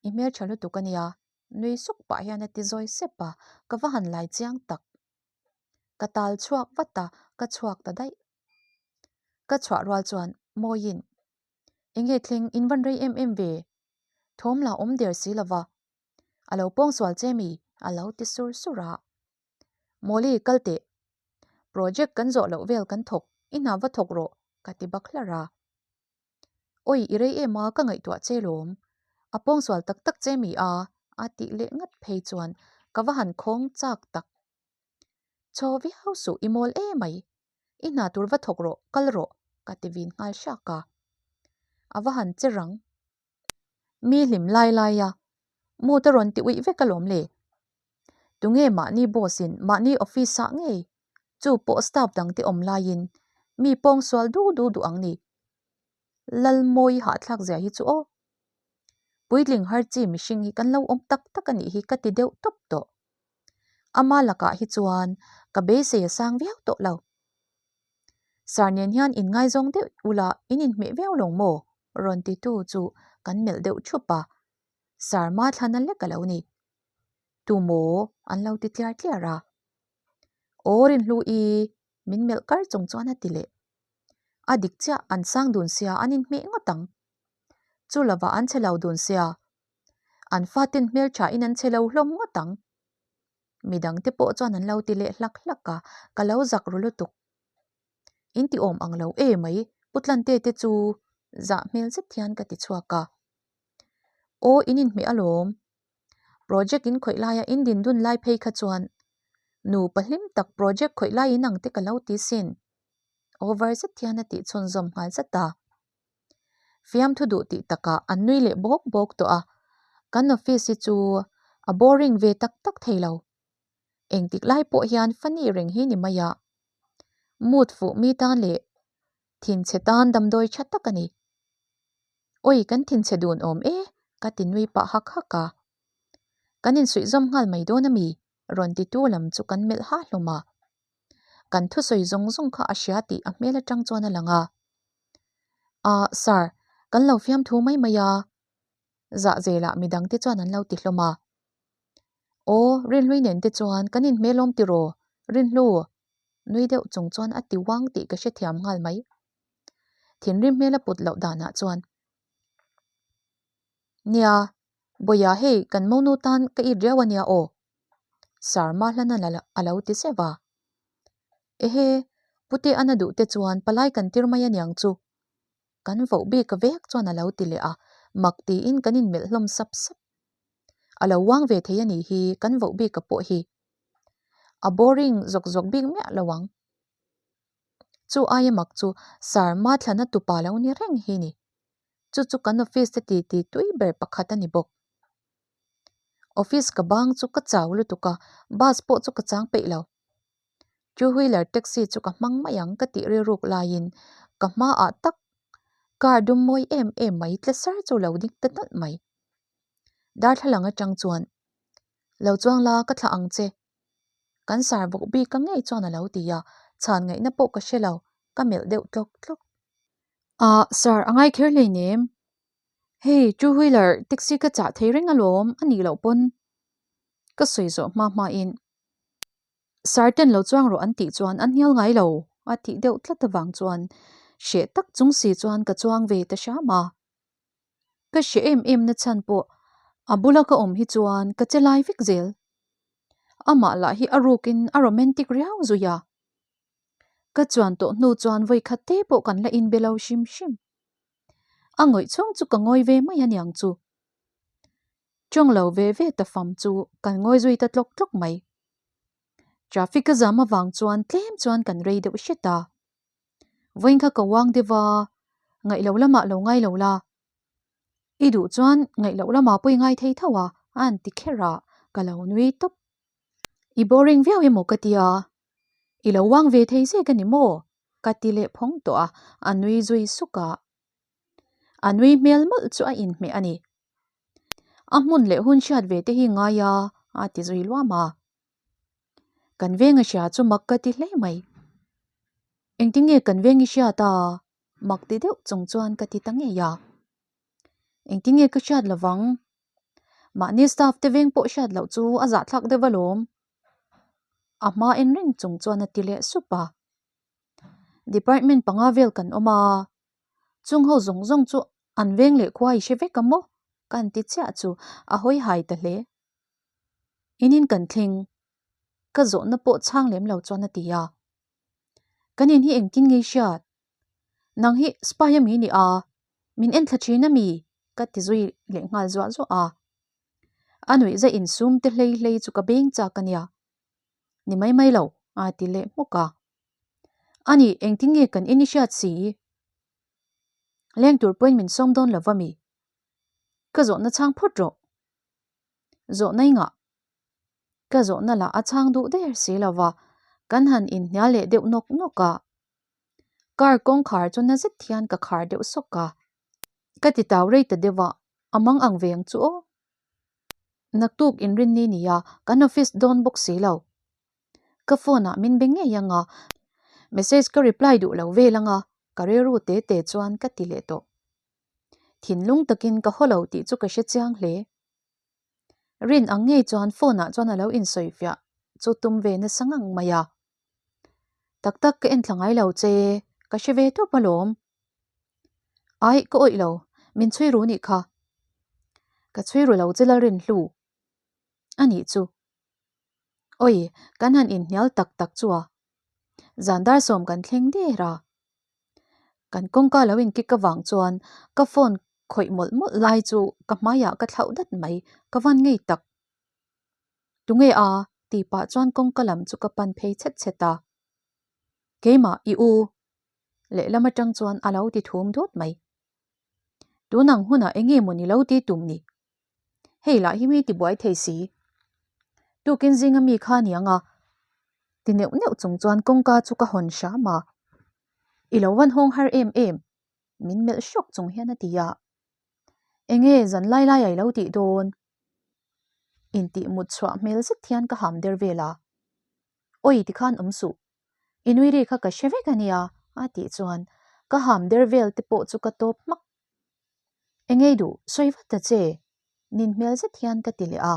I hmeltha lutuk a nia, nui suk pah hian a ti zawi sep a, ka va han lai chiang tak. Ka tal chhuak vat a, ka chhuak ta daih. Ka chhuah rual chuan Mawiin, Enge thleng in van rei em em ve? Thawm la awm der si lova, A lo pawng sual che mi? A lo ti sur sur a. Mawli, kal teh. Project kan zawh loh vel kan thawk, i hna va thawk rawh, ka ti bak hlar a. Awi, i rei em a, ka ngaihtuah che lawm. A pawng sual tak tak che mi a? A tih leh ngat phei chuan ka va han khawng chak tak. Chaw viau suh, i mawl emai. I hna tur va thawk rawh, kal rawh, ka ti vin nghal hrak a. A va han che rang. Mi hlim lai lai a, mood a rawn ti uih vek alawm le. Tunge mahni boss in mahni office ah ngei, chu pawh staff dang te awm laiin mi pawng sual du du duh ang ni. Lalmawi hahthlak zia hi chu aw. Puitling har chi mihring hi kan lo awm tak tak a nih hi ka ti deuh tawp tawh. Ama lakah hi chuan ka beisei a sang viau tawh lo. Sir nen hian in ngaizawng deuh ula in inhmeh viau lo maw? rawn ti tu chu kan melh deuh thup a, Sir ma thlana lek a lo ni. Tu maw? an lo ti tliar tliar a. Aw Rinhlu i min melh kar chung chuan a ti leh. A dik chiah an sang dun sia an inhmeh ngawt ang. Chu lovah an che lo dun sia. An faten hmelthain an che lo hlawm ngawt ang. Midang te pawh chuan an lo ti leh hlak hlak a, ka lo zak ru lutuk. In ti awm ang lo e mai, Pu Tlante te chu zah hmel zet hian ka ti chhuak a. Aw in inhmeh alawm. Project in khawih laia in din dun lai phei kha chuan nupa hlim tak project khawih lai in ang te ka lo ti sin. Over zet hian a tih chhunzawm nghal zat a. Fiamthu duh tih takah an nui leh bawk bawk tawh a, kan office hi chu a boring ve tak tak thei lo. Engtik lai pawh hian funny reng hi ni mai a, mood fuh mi tan leh thinchhe tan damdawi tha tak a ni. Awi kan thinchhe dun awm e ka ti nui pah hak hak a. Kan insuih zawm nghal mai dawn a mi? rawn titu lam chu kan melh ha hlawm a. Kan thusawi zawng zawng kha a hria tih a hmel atang chuan a lang a. Ahh sir, kan lo fiamthu mai mai a. Zah zelah midang te chuan an lo ti hlawm a. Aw, Rinhlui nen te chuan kan inhmelawm tiraw? Rinhlu! Nui deuh chung chuan a ti uang tih ka hrethiam nghal mai. Thinrim hmel a put loh danah chuan. Nia, Bawia hei kan monu tan ka it riau a nia aw. Sir Mahlana a lo ti zeuh a. Ehe, Pute a na duh te chuan palai kan tir mai aniang chu. Kan voh bik vek chuan a lo ti leh a, mak tiin kan inmelh hlawm sap sap. A lo uang ve thei a nih hi kan voh bika pawh hi. A boring zawk zawk bik miah lo ang. Chu aia mak chu Sir Mathlana tupa lo ni reng hi ni. Chu chu kan office te ti ti tui ber pakhat a ni bawk. Office ka bang chu ka chau lutuk a, bus pawh chu ka chang peih lo. Two wheeler taxi chu ka hmang mai ang ka tih rilruk laiin ka hmaah tak car dum mawi em em mai tle sar chu lo ding ta nawlh mai. Darthlalang atang chuan, Lo chuang la ka thlah ang che. Kan sar bawk bik ka ngei chuan a lo ti a, chhan ngaihna pawh ka hre lo, ka melh deuh tlawk tlawk. Ah, sir a ngai kher hleinem. Hei, two wheeler taxi ka chah thei reng alawm a nih loh pawn ka sawi zawh hma hmain Sir ten lo chuang rawh an tih chuan an hnial ngai lo a tih deuh tlat avang chuan hreh tak chung si chuan ka chuang ve ta hram a. Ka hreh em em na chhan pawh a bula ka awm hi chuan ka che lai vek zel. Amah lah hi a rukin a romantic riau zui a. Ka chuan tawh hnu chuan vawi khat te pawh kan la inbe lo hrim hrim. A ngawih chhung chu ka ngawi ve mai aniang chu. Tawng lo ve ve ta fam chu kan ngawi zui ta tlawk tlawk mai. Traffic a zam avang chuan tlem chuan kan rei deuh hret a. Vawiin kha ka uang deuh a, ngaih loh lamah lo ngai lo la. I duh chuan ngaih loh lamah pawh i ngai thei tho a, a han ti kher a, ka lo nui tawp. I boring viau emaw ka tia, i lo uang ve thei zek a ni maw? Ka ti leh phawng tawh a, a nui zui suk a. A nui hmel mawlh chu a inhmeh a ni. A hmun leh hun hriat ve te hi ngai a, a ti zui luam a. Kan veng a hria chu mak ka ti hle mai. Engtinge kan veng i hriat a? Mak ti deuh chung chuan ka ti ta ngei a. Engtinge ka hriat lovang? Mahni staff te veng pawh hriat loh chu a zahthlak deuh alawm. A hma en reng chung chuan a ti leh sup a. Department panga vel kan awm a, chung ho zawng zawng chu an veng leh khua i hre vek a maw? Ka han ti chiah chu a hawi hai ta hle. In in kan thleng, ka zawhna pawh chhang lem lo chuan a ti a. Kan in hi engtin nge i hriat? Nang hi spy a mi ni a, min en thla thin a mi? Ka ti zui leh nghal zuah zuah a. A nuih zah insum te hlei hlei chu ka beng chak a nia. Ni mai mai lo, a ti leh hmuk a. A nih engtin nge kan in i hriat si? Leng tur pawhin min sawm dawn lo va mi? Ka zawhna chhang phawt rawh. Zawhna i ngah. Ka zawhna lah a chhang duh der si lo va, kan han inhnial leh deuh nawk nawk a. Car kawngkhar chu na zet hian ka khar deuh sawk a. Ka ti tau rei ta deuh a, a mang ang ve ang chu aw. Naktuk inrinni nia, kan office dawn bawk si lo. Ka phone ah min be ngei ang a, message ka reply duh lo vel ang a, ka rilru te te chuan ka ti leh tawh. Thinlung takin ka haw lo tih chu ka hre chiang hle. Rin ang ngei chuan phone ah chuan a lo insawifiah chu tum ve nasa ngang mai a. Tak tak ka en thla ngai lo che, ka hre ve tawp alawm. Ai, ka awih lo, min chhui ru nih kha. Ka chhui ru lo che Lalrinhlu. A nih chu. Oi, kan han inhnial tak tak chu a. Zan dar sawm kan thleng der a. Kan kawngka lo inkik avang chuan ka phone khawih mawlh mawlh lai chu ka hmaiah ka thlauh dat mai, ka van ngei tak. Tunge a? tih pah chuan kawngka lam chu ka pan phei chhet chhet a. Keimah i u lehlam atang chuan a lo ti thum dut mai. Tunang hunah eng nge maw ni lo ti tum ni? Hei lah hi mi ti buai thei si. Tukin zinga mi kha niang a ti neuh neuh chung chuan kawngka chu ka hawn hram a. I lo van hawng har em em min melh hrawk chung hian a ti a. Enge zan lai lai a i lo tih dawn? Intih mut chhuah hmel zet hian ka ham der vel a. Awi tikhan awm suh. I nui ri kha ka hre vek a nia a tih chuan ka ham der vel te pawh chu ka tawp hmak. Engei duh sawi vat ta che nin hmel zet hian ka ti leh a.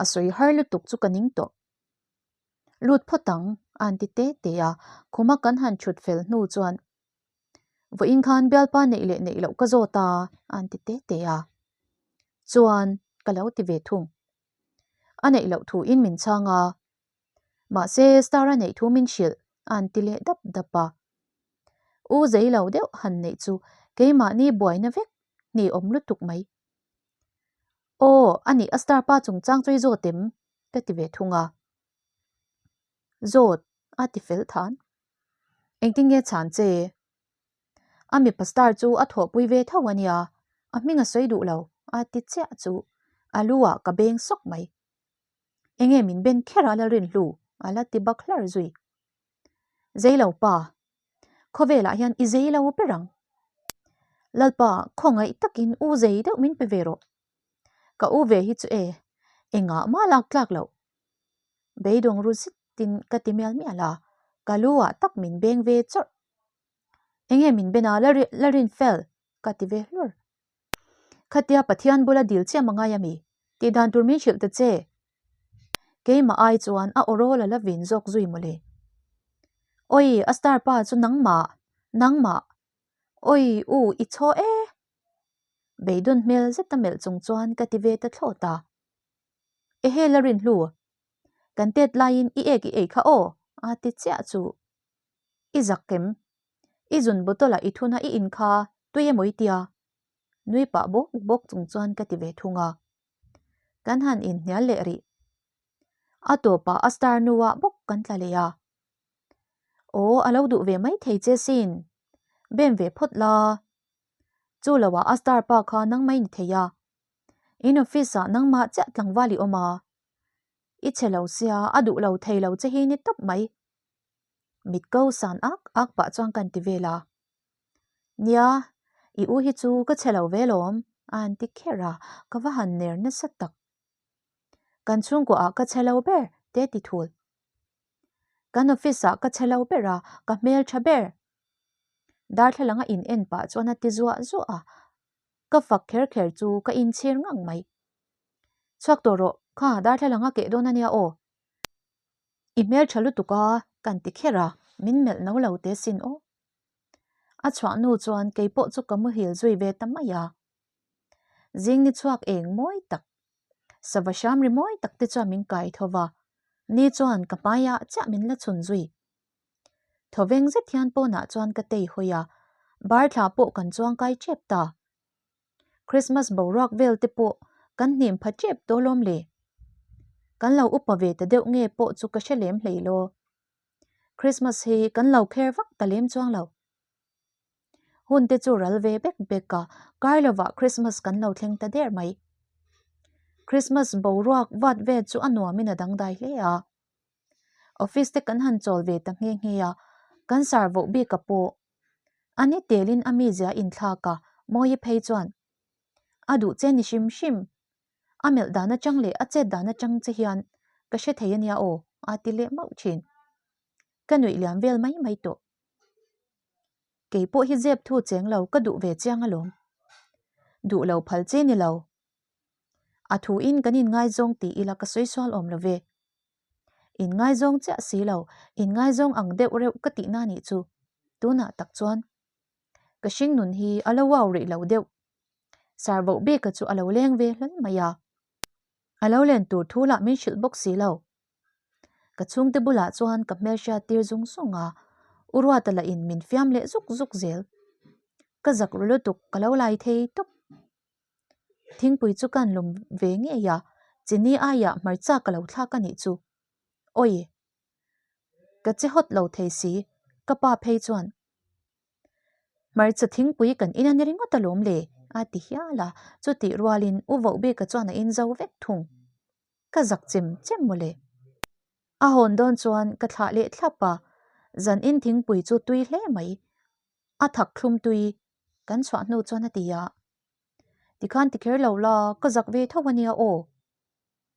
A sawi har lutuk chu ka ning tawh. Lut phawt ang a han ti te te a, khuma kan han thut fel hnu chuan Vawiin khan bialpa neih leh neih loh ka zawt a a han ti te te a. Chuan ka lo ti ve thung. A neih loh thuin min chhang a. Mahse star a neih thu min hrilh a han ti leh dap dap a. U zei lo deuh han neih chu keimahni buaina vek hni awm lutuk mai. Aw, a nih a star pa chungchang chu i zawt em? ka ti ve thung a. Zawt, a ti fel than. Engtin nge chhan che? A mipa star chu a thawhpui ve tho a nia, a hming a sawi duh lo, a ti chiah chu a lu ah ka beng sawk mai. Enge min ben kher a la rinhlu? a la ti bak hlar zui. Zeilo pa, khawvelah hian i zei lo ber ang. Lalpa, khawngaih takin u zei deuh min pe ve rawh. Ka u ve hi chu e, engah mah lak tlak loh. Beidawng ru zitin ka ti mial mial a, ka lu ah tak min beng ve chawrh. Enge min ben a, la rin fel, ka ti ve hlur. Khatia Pathian bula dil chiam a ngai a mi? Tih dan tur min hrilh ta che. Keimah ai chuan a awrawl a la vin zawk zui mawle. Awi, a star pa chu nangmah, nangmah. Awi, u, i chhaw e! Beidawn hmel zeta melh chung chuan ka ti ve ta thlawt a. Ehe la rinhlu, kan tet laiin i ek i ei kha aw, a ti chiah chu. I zak kem, I zun bottle ah i thun a i in kha tui emaw i tia? Nui pah bawk bawk chung chuan ka ti ve thung a. Kan han inhnial leh rih. A tawpah a star nu ah bawk kan tla leh a. Aw a lo duh ve mai thei che sin. Bem ve phawt la. Chu lo ah a star pa kha nangmah i ni thei a. In office ah nangmah chiah tlangval i awm a. I chhe lo sia a duh lo thei lo che hi ni tawp mai. Mit ko san ak ak pah chuan kan ti vel a. Nia, i u hi chu ka chhe lo ve lawm, a han ti kher a, ka va han ner nasa tak. Kan chhungkuah ah ka chhe lo ber, te ti thul. Kan office ah ka chhe lo ber a, ka hmel tha ber. Darthlalang a in en pah chuan a ti zuah zuah a, ka fak kher kher chu ka inchhir ngang mai. Chhuak tawh rawh, kha darthlalang a keh dawn a nia aw. I hmel tha lutuk a, kan ti kher a, min melh no lo te sin aw. A chhuah hnu chuan kei pawh chu ka muhil zui ve ta mai a. Zing ni chhuak eng mawi tak, sava hram ri mawi tak te chuan min kai tho va, ni chuan ka hmaiah chiah min la chhun zui. Thawveng zet hian pawnah chuan ka tei hawi a, bar thla pawh kan chuang kai tep ta. Christmas boruak vel te pawh kan hnim pha tep tawh lawm le. Kan lo upa ve ta deuh nge pawh chu ka hre lem hlei law. Christmas hi kan lo kher vak ta lem chuang lo. Hun te chu ral ve bek bek a, kar lovah Christmas kan lo thleng ta der mai. Christmas boruak vat vel chu a nuamin a dangdai hle a. Office te kan han chawl ve ta nghe nghe a, kan sar voh bik a pawh. A ni telin a mizia inthlak a, Mawi phei chuan a duh che ni hrim hrim. A melh dan atang leh a chet dan atang che hian ka hre thei a nia aw, a ti leh mauh thin. Ka nuih liam vel mai mai tawh. Kei pawh hi zep thu cheng lo ka duh ve chiang alawm. Duh lo phal che ni lo. A thuin kan inngaizawng ti ila ka sawi sual awm lo ve. Inngaizawng chiah si lo, inngaizawng ang deuh reuh ka tihna nih chu. Tunah tak chuan ka hringnun hi a lo au rih lo deuh. Sar voh bika chu a lo leng ve hlawl mai a. A lo len tur thu lah min hrilh bawk si lo. Ka chhungte bulah chuan ka hmelhriat tir zung zung a, U Ruata lah in min fiam leh zuk zuk zel. Ka zak ru lutuk ka lo lai thei tawp. Thingpui chu kan lawm ve ngei a, chini aiah hmarcha ka lo thlak a nih chu. Awi! Ka che hawt lo thei si, ka pa phei chuan Hmarcha thingpui kan in a ni ringawt alawm le a ti hial a, chutih rualin U Vohbika chuan a in zo vek thung. Ka zak chem chem mawle. A hawn dawn chuan ka thlah leh thlap a, zan in thingpui chu tui hle mai. A thak thlum tui kan chhuah hnu chuan a ti a, Tikhan ti kher lo la, ka zak ve tho a nia aw.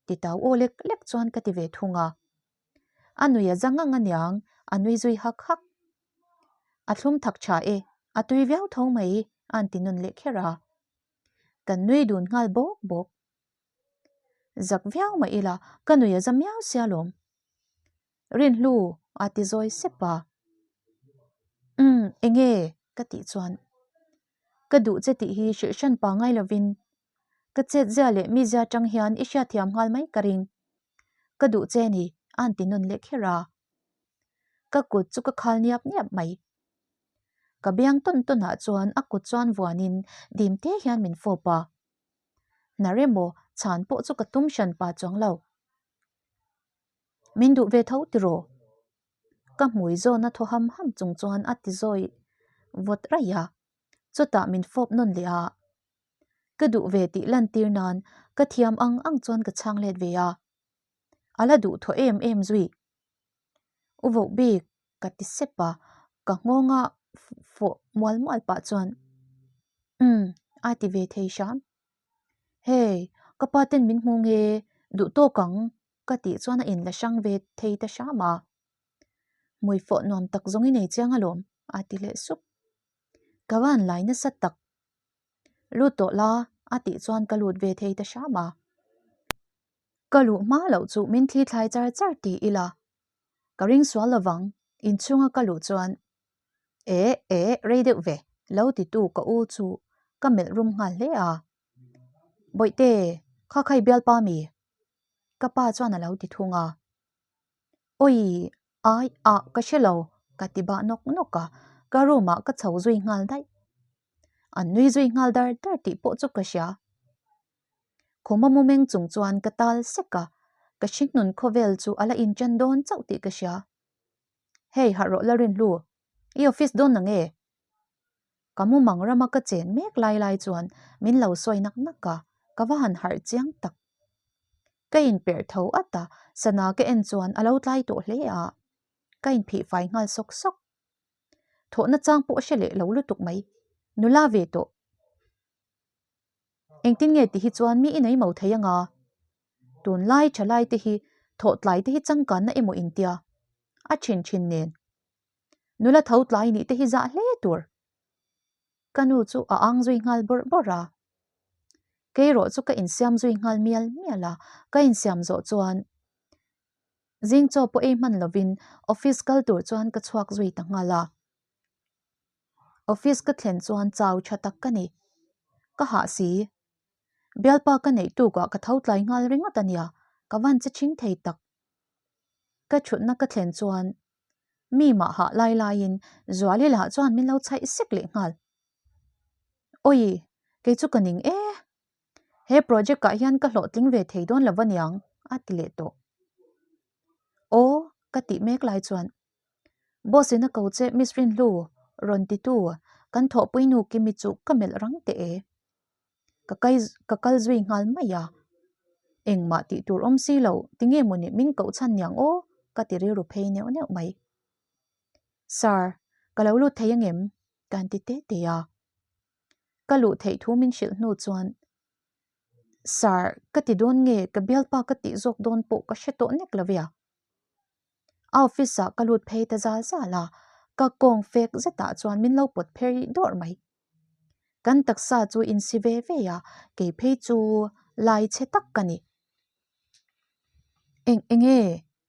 Ti tau aw lek lek chuan ka ti ve thung a. A nui a za ngang a niang, a nui zui hak hak. A thlum thak tha e, a tui viau tho mai, a an ti nun leh kher a. Kan nui dun nghal bawk bawk. Zak viau mah ila, ka nui a za miau sia lawm. Rinhlu a ti zawi sep a. Umm, enge? ka tih chuan ka duh che tih hi hrilh hran pa ngai lovin ka chetzia leh mizia tang hian i hriatthiam nghal mai ka ring. Ka duh che ni a han ti nawn leh kher a. Ka kut chu ka khal niap niap mai. Ka biang tawn tawn ah chuan a kut chuan vuanin dim te hian min fawp a. Hnar emaw chhan pawh chu ka tum hran pa chuang lo. Min duh ve tho tiraw? Ka hmui zawna thaw ham ham chung chuan a ti zawi vawt raih a, chutah min fawp nawn leh a. Ka duh ve tih lantir nan ka thiam ang ang chuan ka chhang let ve a. A la duh thaw em em zui. U voh bik ka ti sep a, ka nghawnga fawh mual mual pah chuan umm a ti ve thei hram. Hei, ka pa ten min hmu nge duh tawk ang ka tih chuan a inla hrang ve thei ta hram a. Hmui fawh nuam tak zawng i nei chiang alawm a ti leh sup. Ka van lai nasa tak. Lut tawh la a tih chuan ka lut ve thei ta hram a. Ka luh hma loh chu min thli thlai char char ti ila. Ka ring sual lovang inchhunga ka luh chuan Eh eh rei deuh ve lo titu ka u chu ka melh rum nghal hle a. Bawihte, kha khai bialpa mi? Ka pa chuan a lo ti thung a. Awi, ai ah ka hre lo ka ti bah nawk nawk a, ka room ah ka chho zui nghal daih. An nui zui nghal dar dar tih pawh chu ka hria. Khuma mu meng chung chuan ka tal sek a, ka hringnun khawvel chu a la inṭan dawn chauh tih ka hria. Hei harh rawh la Rinhlu, i office dawn na nge? Ka mumang rama ka chen mek lai lai chuan min lo sawi nak nak a, ka va han harh chiang tak. Ka inperh tho at a, sana ka en chuan a lo tlai tawh hle a, ka inphih fai nghal sawk sawk. Thawhna chang pawh a hre leh lo lutuk mai, nula ve tawh. Engtin nge ti hi chuan mi i nei mo thei anga? Tunlai thalai te hi thawh tlai te hi changkanna emaw intia a thin thin nen. Nula tho tlai nih te hi zah hle tur. Ka nu chu a ang zui nghal bawrh bawrh a. Keirawh chu ka insiam zui nghal mial mial a, ka insiam zawh chuan zing chaw pawh ei hman lovin office kal tur chuan ka chhuak zui ta nghal a. Office ka thlen chuan chau tha tak ka ni. Ka hah si. Bialpa ka neih tukah ka tho tlai nghal ringawt a nia, ka van che thing thei tak. Ka thutna ka thlen chuan mi mah hah lai laiin Zuali lah chuan min lo chhaih sek leh nghal. Awi, kei chu ka ning e. He project ah hian ka hlawhtling ve thei dawn lo aniang a ti leh tawh. Aw, ka tih mek lai chuan Boss in a ko che Miss Rinhlu rawn titu kan thawhpui nu Kimi chu ka melh rang teh e. Ka kai ka kal zui nghal mai a. Engmah tih tur awm si lo tinge mawni min koh chhan niang aw ka ti rilru phei neuh neuh mai. Sir, ka lo lut thei angem? ka han ti te te a. Ka luh theih thu min hrilh hnu chuan Sir, ka ti dawn nge ka bialpa ka tih zawk dawn pawh ka hre tawh nek lo via. A office ah ka lut phei ta zal zal a, ka kawng fek zetah chuan min lo pawt pher rih dawrh mai. Kan taksa chu insi ve ve a, kei phei chu lai chhe tak ka ni. Eng eng e?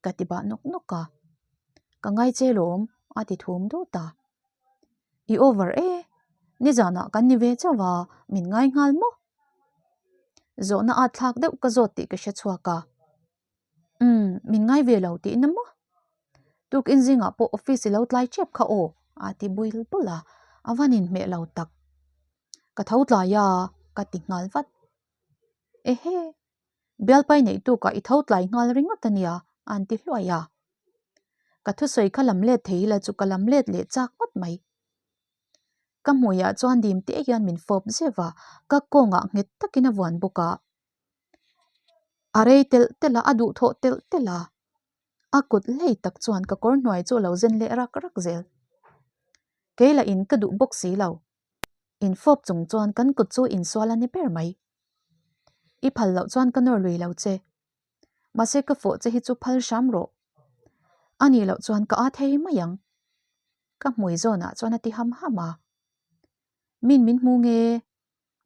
ka ti bah nawk nawk a. Ka ngai che lawm a ti thum dut a. I over e, nizanah kan ni ve chauh a, min ngai nghal maw? Zawhna at thlak deuh ka zawt tih ka hre chhuak a. Umm, min ngai ve lo tihna maw? Tukin zingah pawh office i lo tlai tep kha aw, a ti buil bul a, a van inhmeh lo tak. Ka tho tlai a, ka ti nghal vat. Ehe, bialpai neih tukah i tho tlai nghal ringawt a nia, an ti hluai a. Ka thusawi kha lam let thei ila chu ka lam let leh chak ngawt mai. Ka hmuiah chuan dim te hian min fawp zeuh a, ka kawngah nghet takin a vuan bawk a. A rei telh telh a, a duhthawh telh telh a. A kut hlei tak chuan ka kawr hnuai chu a lo zen leh rak rak zel. Kei lah in ka duh bawk si lo. Infawp chung chuan kan kut chu insual a ni ber mai. I phal loh chuan ka nawr lui lo che. Mahse ka fawh che hi chu phal hram rawh. A nih loh chuan ka aa thei mai ang. Ka hmui zawnah chuan a ti ham ham a. Min min hmu nge?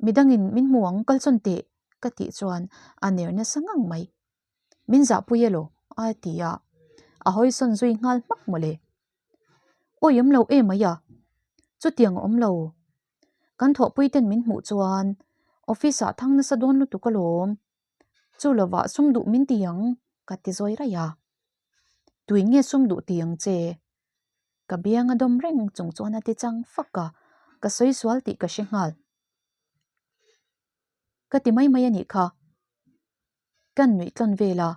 Midangin min hmu ang kal chawn teh ka tih chuan a ner nasa ngang mai. Min zahpui elaw? a ti a, a hawisawn zui nghal hmak mawle. Awi awm lo em mai a, chutiang a awm lo. Kan thawhpui ten min hmuh chuan office ah thang nasa dawn lutuk alawm. Chu lovah sum duh min ti ang ka ti zawi raih a. Tui nge sum duh ti ang che? Ka biang a dawm reng chung chuan a ti chang fak a, ka sawi sual tih ka hre nghal. Ka ti mai mai a nih kha. Kan nuih tlawn vel a.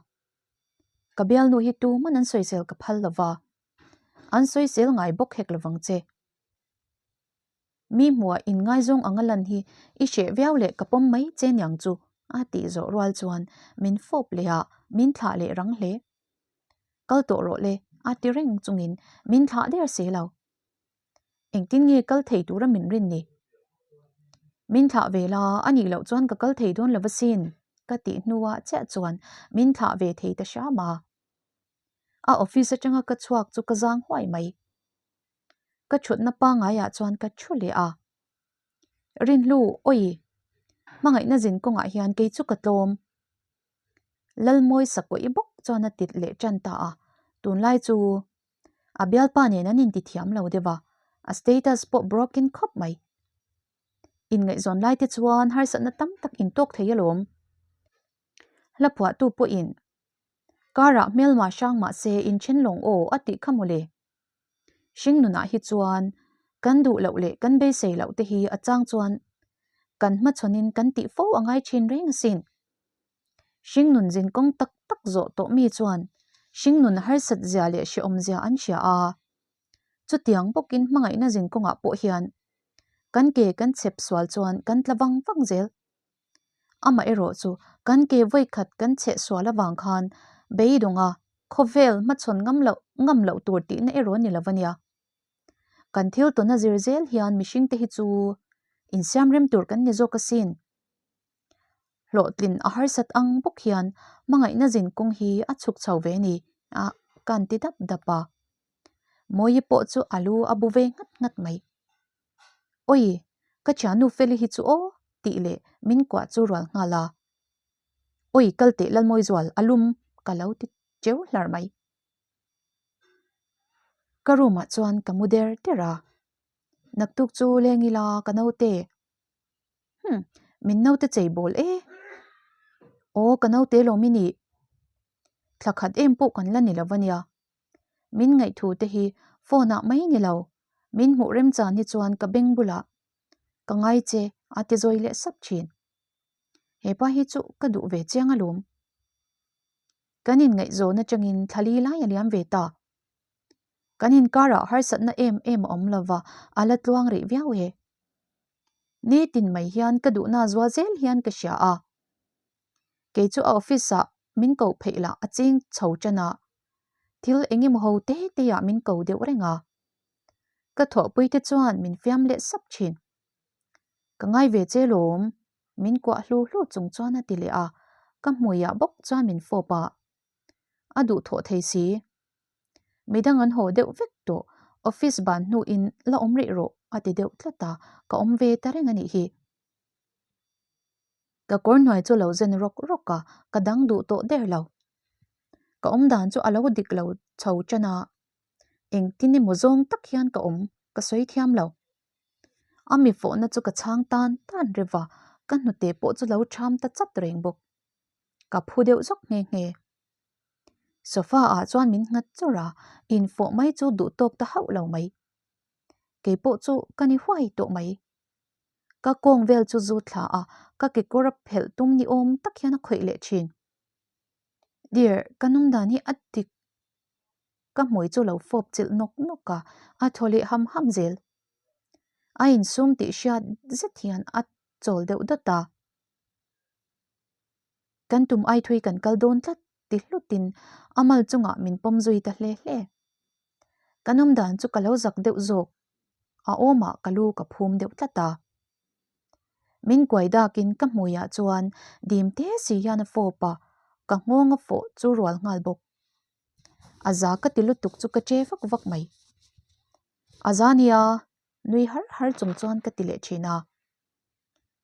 Ka bialnu hi tuman an sawisel ka phal lo va, an sawisel ngai bawk hek lovang che. Mi hmuah inngaizawng anga lan hi i hreh viau leh ka pawm mai che niang chu a tih zawh rual chuan min fawp leh a, min thlah leh rang hle. Kal tawh rawh le a ti reng chungin min thlah der si lo. Engtin nge kal thei tura min rin ni? Min thlah ve la, a nih loh chuan ka kal thei dawn lo asin ka tih hnuah chiah chuan min thlah ve thei ta hram a. A office atanga ka chhuak chu ka zang huai mai. Ka thutna pangaiah chuan ka thu leh a. Rinhlu, awi! Hmangaihna zin kawngah hian kei chu ka tlawm. Lalmawi sakawih bawk chuan a tit leh tan ta a, tunlai chu a bialpa nen an inti thiam lo deuh a, a status pawh broken khawp mai. Inngaihzawn lai te chuan harsatna tam tak intawk thei alawm. Hla phuahtu pawhin Karah hmelma hrang mahse inthen lawng aw a tih kha mawle. Hring nunah hi chuan kan duh loh leh kan beisei loh te hi a chang chuan kan hmachhawnin kan tih fo a ngai thin reng asin. Hring nun zin kawng tak tak zawh tawh mi chuan hring nun harsat zia leh hrehawm zia an hria a. Chutiang bawkin hmangaihna zin kawngah pawh hian kan ke kan chhep sual chuan kan tla vang vang zel. Amaherawh chu kan ke vawikhat kan chheh sual avang khan beidawnga khawvel hmachhawn ngam loh ngam loh tur tihna erawh ni lo a nia. Kan thil tawna zir zel hian mihringte hi chu insiam rem tur kan ni zawk asin. Hlawhtlin a harsat ang bawk hian hmangaihna zin kawng hi a chhuk chho ve ni a kan ti dap dap a. Mawi pawh chu a lu a bu ve nghat nghat mai. Awi, ka thiannu Feli hi chu aw tih leh min kuah chu rual nghal a. Awi, kal teh Lalmawizual, a lum ka lo ti cheu hlar mai. Ka room ah chuan ka mu der der a. Naktuk chu leng ila ka naute. Hum, min naute chei bawl e. Aw, ka naute lawm i nih. Thla khat em pawh kan la ni lo a nia. Min ngaihthu te hi phone ah mai ni lo, min hmuh remchan hi chuan ka beng bulah ka ngai che a ti zawi leh sap thin. Hepa hi chu ka duh ve chiang alawm. Kan inngaihzawn atangin thla li lai a liam ve ta. Kan inkarah harsatna em em a awm lova, a la tluang rih viau e. Nitin mai hian ka duhna zual zel hian ka hria a. Kei chu a office ah min koh pheih lah a ching chho tan a, thil eng emaw ho te te ah min ko deuh reng a. Ka thawhpui te chuan min fiam leh sap thin. Ka ngai ve che lawm, min kuah hlu hlu chung chuan a ti leh a, ka hmuiah bawk chuan min fawp a. A duhthawh thei si. Midang an haw deuh vek tawh, office ban hnuin la awm rih rawh a ti deuh tlat a, ka awm ve ta reng a nih hi. Ka kawr hnuai chu lo zen rawk rawk a, ka dang duh tawh der lo. Ka awm dan chu a lo dik lo chho tan a, engtin emaw zawng tak hian ka awm ka sawi thiam lo. A mi fawhna chu ka chhang tan tan reuh a, ka hnute pawh chu lo tham ta chat reng bawk. Ka phu deuh zawk nghe nghe. Sofa ah chuan min nghat chawrh a, infawh mai chu duh tawk ta hauh lo mai. Kei pawh chu ka ni huai tawh mai. Ka kawng vel chu zu thla a, ka kekawr a phelh tum ni awm tak hian a khawih leh thin. Dear, ka nung dan hi a dik. Ka hmui chu lo fawp chilh nawk nawk a, a thaw leh ham ham zel. A insum tih hriat zet hian a chawl deuh dawt a. Kan tum ai thui kan kal dawn tlat ti hlutin a mal chungah min pawm zui ta hle hle. Ka nawm dan chu ka lo zak deuh zawk, a awmah ka lu ka phum deuh tlat a. Min kuai dakin ka hmuiah chuan dim te si hian a fawp a, ka nghawng a fawh chu rual nghal bawk. A za ka ti lutuk chu ka che vak vak mai. A za nia, nui har har chung chuan ka ti leh thin a.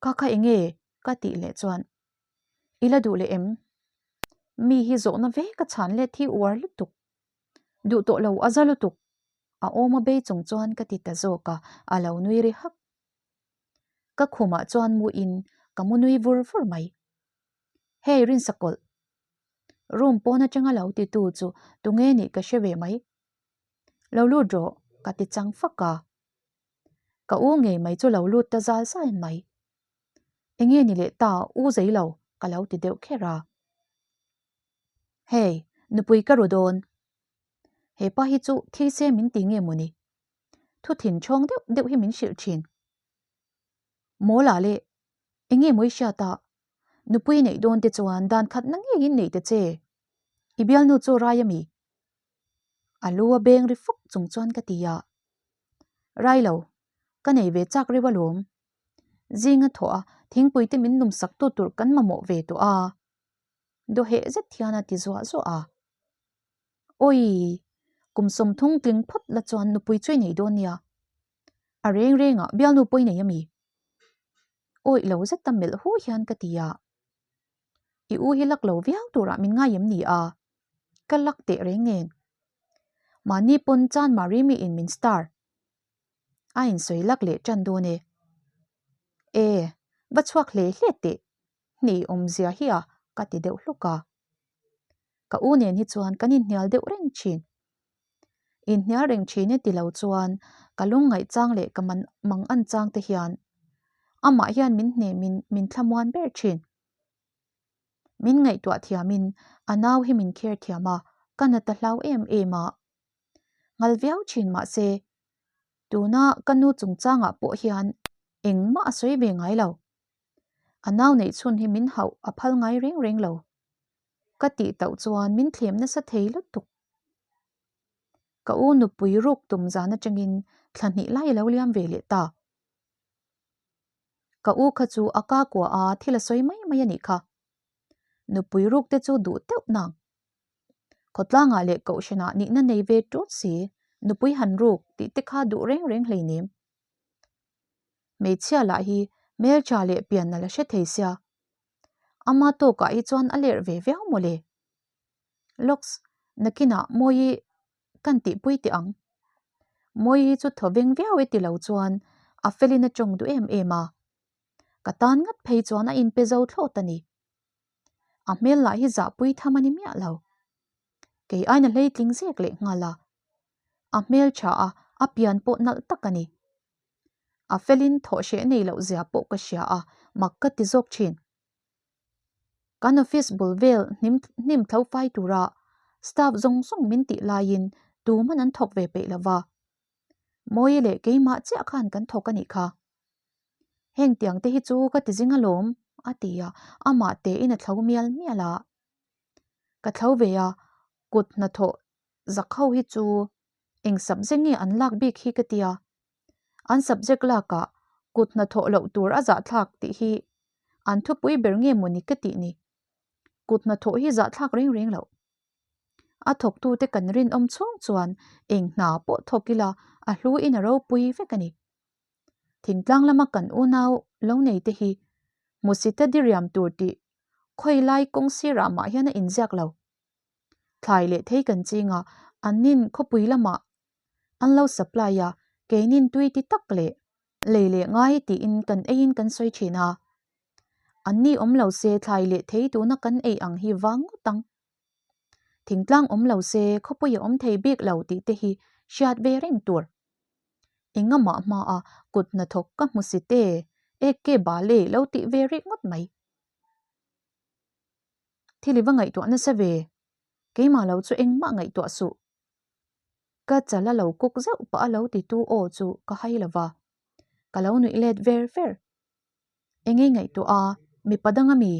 Ka kha enge? ka tih leh chuan I la duh leh em? Mi hi zawhna ve ka chhan let hi uar lutuk. Duh tawh lo a za lutuk. A awm a bei chung chuan ka ti ta zawk a, a lo nui ri hak. Ka khumah chuan mu in ka mu nui vur vur mai. Hei Rinsakawlh. Room pawn atanga lo ti tu chu tunge nih ka hre ve mai. Lo lut rawh ka ti chang fak a. Ka u ngei mai chu lo lut ta zal zal mai. Enge ni leh ta u zei lo ka lo ti deuh kher a. Hei, nupui ka ru dawn. He pa hi chu thi se min ti nge mawni? Thu thin chhawng deuh deuh hi min hrilh thin. Mawla leh, enge mawi hriat a, nupui neih dawn te chuan dan khat na ngeiin nei ta che. I bialnu chu rai a mi? A lu a beng ri fuk chung chuan ka ti a. Rai lo, ka nei ve chak reuh alawm. Zinga thawh a, thingpui te min numsak tu tur kan mamawh ve tawh a. Dawheh zet hian a ti zuah zuah a. Awii! Kum 30 tling phawt la chuan nupui chu i nei dawn nia. A reng rengah bialnu pawh i nei a mi? Awih lo zeta melh hu hian ka ti a. I u hi lak lo viau turah min ngai em ni a? Ka lak teh reng nen. Mahni pawn chan Marimi in min star. A insawi lak leh tan dawn e. E, va chhuak hle hle teh. Hnih awmzia hi a ka ti deuh hluk a. Ka u nen hi chuan kan inhnial deuh reng thin. Inhnial reng thin e ti lo chuan ka lungngaih chang leh ka man mang an chang te hian amah hian min hnemin min thlamuan ber thin. Min ngaihtuah thiamin a nau hi min kher thiam a, ka nat a hlau em em a. Nghal viau thin mahse tuna ka nu chungchangah pawh hian engmah a sawi ve ngai lo. A nau neih chhun hi min hauh a phal ngai reng reng lo. Ka tih tauh chuan min thlem nasa thei lutuk. Ka u nupui ruk tum zan atangin thla hnih lai a lo liam ve leh ta. Ka u kha chu a ka kua a thil a sawi mai mai a nih kha. Nupui ruk te chu duh teuh nang. Khawtlangah leh kohhranah nihna nei ve tut si, nupui han ruk tih te kha duh reng reng hleinem. Hmeichhia lah hi hmeltha leh pian a la hre thei sia. Ama tawkah hi chuan a lerh ve viau mawle. Lawks, nakinah Mawi kan tihpui teh ang. Mawi hi chu thaw veng viau e ti lo chuan a felin a tawng duh em em a. Ka tan ngat phei chuan a inpe zo thlawt a ni. A hmel lah hi zahpui tham a ni miah lo. Kei aina hleitling zek leh nghal a. A hmel tha a, a pian pawh nalh tak a ni. A felin thawh hreh nei loh zia pawh ka hria a, mak ka ti zawk thin. Kan office bul vel hnim hnim tho fai tura staff zawng zawng min tih laiin tuman an thawk ve peih lova. Mawi leh keimah chiah khan kan thawk a nih kha. Heng tiang te hi chu ka ti zing alawm, a ti a, amah tein a thlo mial mial a. Ka thlo ve a, kut hnathawh zak ho hi chu eng subject nge an lak bik hi ka tia. An subject lakah kut hnathawh loh tur a zahthlak tih hi an thupui ber nge mawni ka tih ni. Kut hnathawh hi zahthlak reng reng loh. A thawktute kan rinawm chhung chuan eng hna pawh thawk ila a hlu in a ropui vek a ni. Thingtlang lama kan unau lo nei te hi hmusita diriam tur tih khawi lai kawng sirah mah hian a inziak lo. Thlai leh thei kan ching a, an nin khawpui lamah an lo supply a, keinin tui ti tak leh lei leh ngai tiin kan eiin kan sawi thin a. An ni awm lo se thlai leh thei tuna kan ei ang hi vang ngawt ang. Thingtlang awm lo se khawpui a awm thei bik lo tih te hi hriat ve reng tur. Engamah hmaa kut hnathawk ka hmu si te, ek ke bale lo tih ve rih ngawt mai. Thil i va ngaihtuah nasa ve, keimah lo chu engmah ngaihtuah suh. Ka chal a lo kuk zeuh pah a lo titu aw chu ka hai lo va, ka lo nuih let ver ver. Engei ngaihtuah a, mipa dang a mi?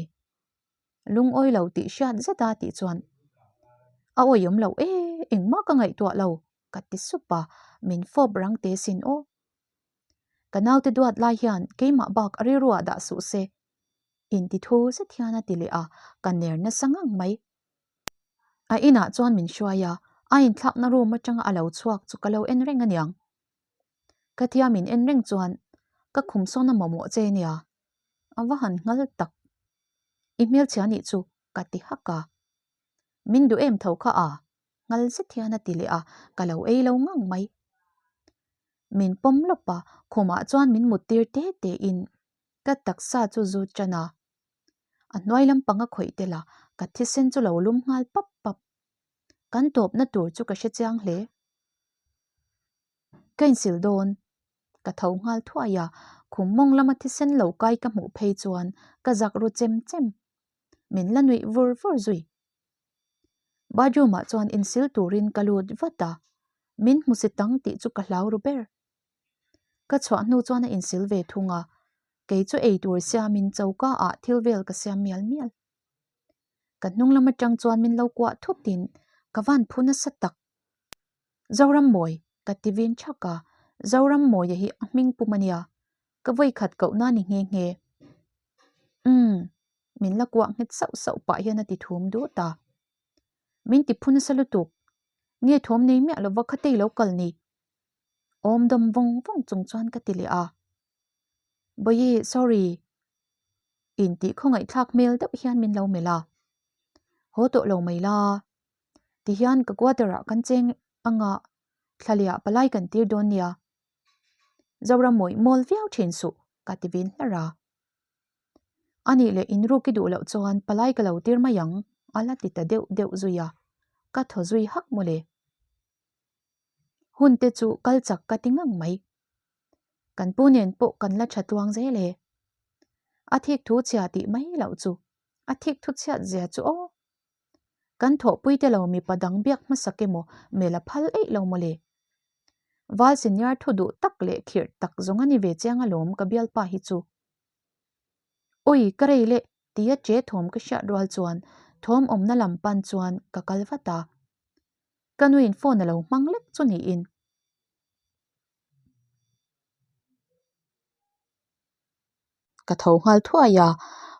Lungawi lo tih hriat zet a tih chuan, A awiawm loh e, engmah ka ngaihtuah lo, ka ti sup a, min fawp rang te sin aw. Ka naute duat lai hian keimah bak a rilruah dah suh se, inti thu zet hian a ti leh a, ka ner nasa ngang mai. A inah chuan min hruai a, a inthlakna room atanga a lo chhuak chu ka lo en reng aniang. Ka tia min en reng chuan ka khum sawn a mamawh che nia, a va han nghal tak. I hmelchhia nih chu ka ti hak a. Min duh em tho kha a, nghal zet hian a ti leh a, ka lo ei lo ngang mai. Min pawm lawp a, khumah chuan min mut tir te te in ka taksa chu zu tan a. A hnuai lampang a khawih tel a, ka thisen chu lo lum nghal pap pap. Kan tawpna tur chu ka hre chiang hle. Ka insil dawn. Ka tho nghal thuai a, khum mawng lama thisen lo kai ka hmuh phei chuan ka zak ru chem chem. Min la nuih vur vur zui. Bathroom ah chuan insil turin ka lut vat a, min hmu si tang tih chu ka hlau ru ber. Ka chhuah hnu chuan a insil ve thung a, kei chu ei tur siamin choka ah thil vel ka siam mial mial. Ka hnung lam atang chuan min lo kuah thutin ka van phu nasa tak. Zorammawi, ka ti vin thak a, Zorammawia hi a hming pum a nia, ka vawi khat koh na ni nghe nghe. Umm, min la kuah nghet sauh sauh pah hian a ti thum dut a. Min ti phu nasa lutuk, nge thawm nei miah lova khatei lo kal ni. Awm dawm vawng vawng chung chuan ka ti leh a. Bawihi, sorry. Intih khawngaihthlak hmel deuh hian min lo melh a. Haw tawh lo mai la. Tihian ka quarter ah kan cheng anga thlaliah palai kan tir dawn nia. Zoram mawih mawl viau thin suh ka ti vin hlar a. Anih leh inruk i duh loh chuan palai ka lo tir mai ang a la ti ta deuh deuh zui a, ka thaw zui hak mawle. Hun te chu kal chak ka ti ngang mai. Kan pu nen pawh kan la tha tluang zel e. A thik thu chhia tih mai loh chu a thik thu chhiat zia chu aw. Kan thawhpui te lo mipa dang biak hmasak emaw mel a phal eih lo mawle. Val senior thu duh tak leh khirh tak zawng a ni ve chiang alawm ka bialpa hi chu. Ui ka rei leh tia che thawm ka hriat rual chuan thawm awmna lam pan chuan ka kal vat a. Ka nuin phone a lo hmang lek chu niin. Ka tho nghal thuai a,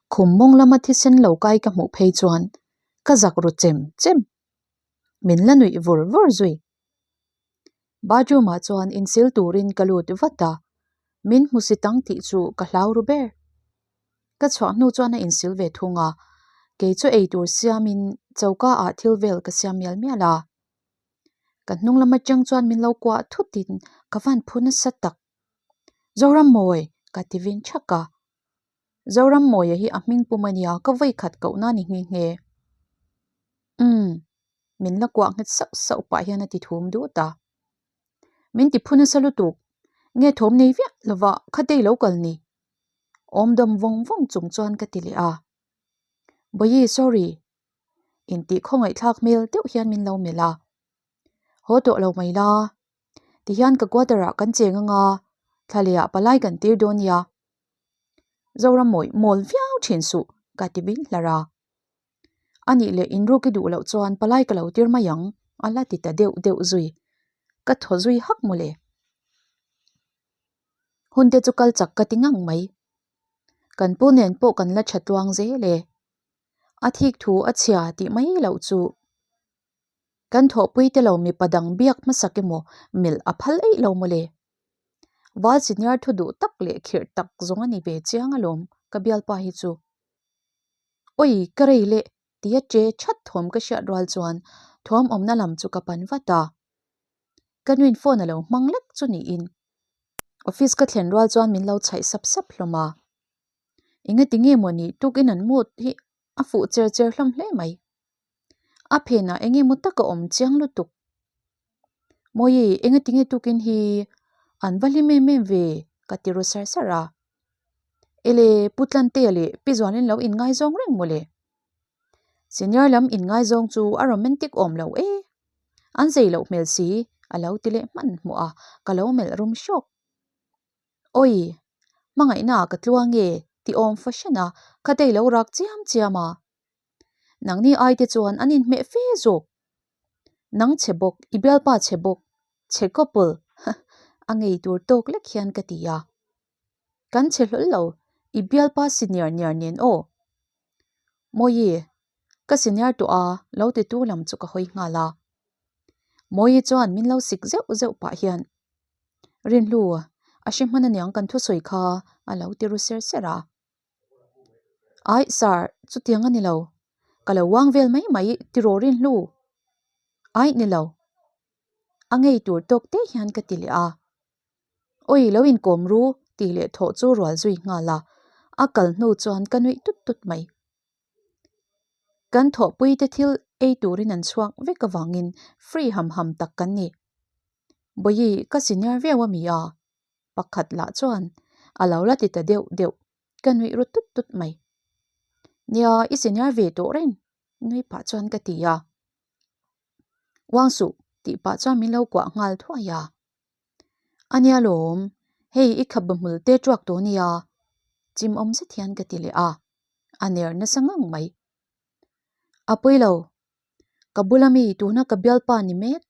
khum mawng lama thisen lo kai ka hmuh phei chuan ka zak ru chem chem. Min la nuih vur vur zui. Bathroom ah chuan insil turin ka lut vat a, min hmu si tang tih chu ka hlau ru ber. Ka chhuah hnu chuan a insil ve thung a, kei chu eitur siamin choka ah thil vel ka siam mial mial a. Ka hnung lam atang chuan min lo kuah thutin ka van phu nasa tak. Zorammawi! ka ti vin thak a. Zorammawia hi a hming pum a nia, ka vawi khat koh na ni nghe nghe. Umm, min la kuah nghet sauh sauh pah hian a ti thum dut a. Min ti phu nasa lutuk, nge thawm nei viah lova khatei lo kal ni? Awm dawm vawng vawng chung chuan ka ti leh a. Bawihi, sorry! Intih khawngaihthlak hmel deuh hian min lo melh a. Haw tawh lo mai la, Tihian ka quarter ah kan cheng anga thlalehah palai kan tir dawn nia. Zoram mawih mawl viau thin suh ka ti vin hlar a. Anih leh inruk i duh loh chuan palai ka lo tir mai ang a la ti ta deuh deuh zui. Ka thaw zui hak mawle. Hun te chu kal chak ka ti ngang mai. Kan pu nen pawh kan la tha tluang zel e. A thik thu a chhia tih mai loh chu. Kan thawhpui te lo mipa dang biak hmasak emaw melh a phal eih lo mawle. Val senior thu duh tak leh khirh tak zawng a ni ve chiang alawm ka bialpa hi chu. Oi ka rei leh tia che that thawm ka hriat rual chuan thawm awmna lam chu ka pan vat a. Ka nuin phone a lo hmang lek chu niin office ka thlen rual chuan min lo chhaih sap sap hlawm a. Engati nge maw ni tukin an mood hi a fuh cher cher hlawm hle mai. A phenah eng emaw tak a awm chiang lutuk. Mawi, engatinge tukin hi an va hlim em em ve? ka ti ru sar sar a. Ele, Pu Tlantea leh Pi Zualin lo inngaizawng reng mawle. Senior lam inngaizawng chu a romantic awm lo e. An zei loh hmel si, a lo ti leh hmanhmawh a, ka lo melh rum hrawk. Awi! Hmangaihna ah ka tluang e, ti awm fahran a, ka dei lo rak chiam chiam a. Nangni ai te chuan an inhmeh fe zawk. Nang chhe bawk, i bialpa chhe bawk, chhe couple, a ngei tur tawk lek hian ka ti a. Kan chhe hlawl lo, i bialpa senior niar nen aw. Mawi, ka senior tawh a, lo ti tu lam chu ka hawi nghal a. Mawi chuan min lo sik zeuh zeuh pah hian, Rinhlu, a hre hman aniang kan thusawi kha a lo ti ru ser ser a. Aih sir, chutiang a ni lo. Ka lo uang vel mai mai tiraw Rinhlu? Aih ni lo. A ngei tur tawk te hian ka ti leh a. Awi lo inkawm ru tih leh thawh chu rual zui nghal a, a kal hnu chuan ka nuih tut tut mai. Kan thawhpui te thil ei turin an chhuak vek avangin free ham ham tak kan ni. Bawihi ka senior viau a mi a? Pakhat lah chuan a lo la ti ta deuh deuh, ka nuih ru tut tut mai. Nia, i senior ve tawh reng nui pah chuan ka ti a. Uang suh tih pah chuan min lo kuah nghal thuai a. A nia lawm, hei i khap hmul te tuak tawh nia, chim awm zet hian ka ti leh a, a ner nasa ngang mai. A pawi lo, ka bula mi tuna ka bialpa ni mek,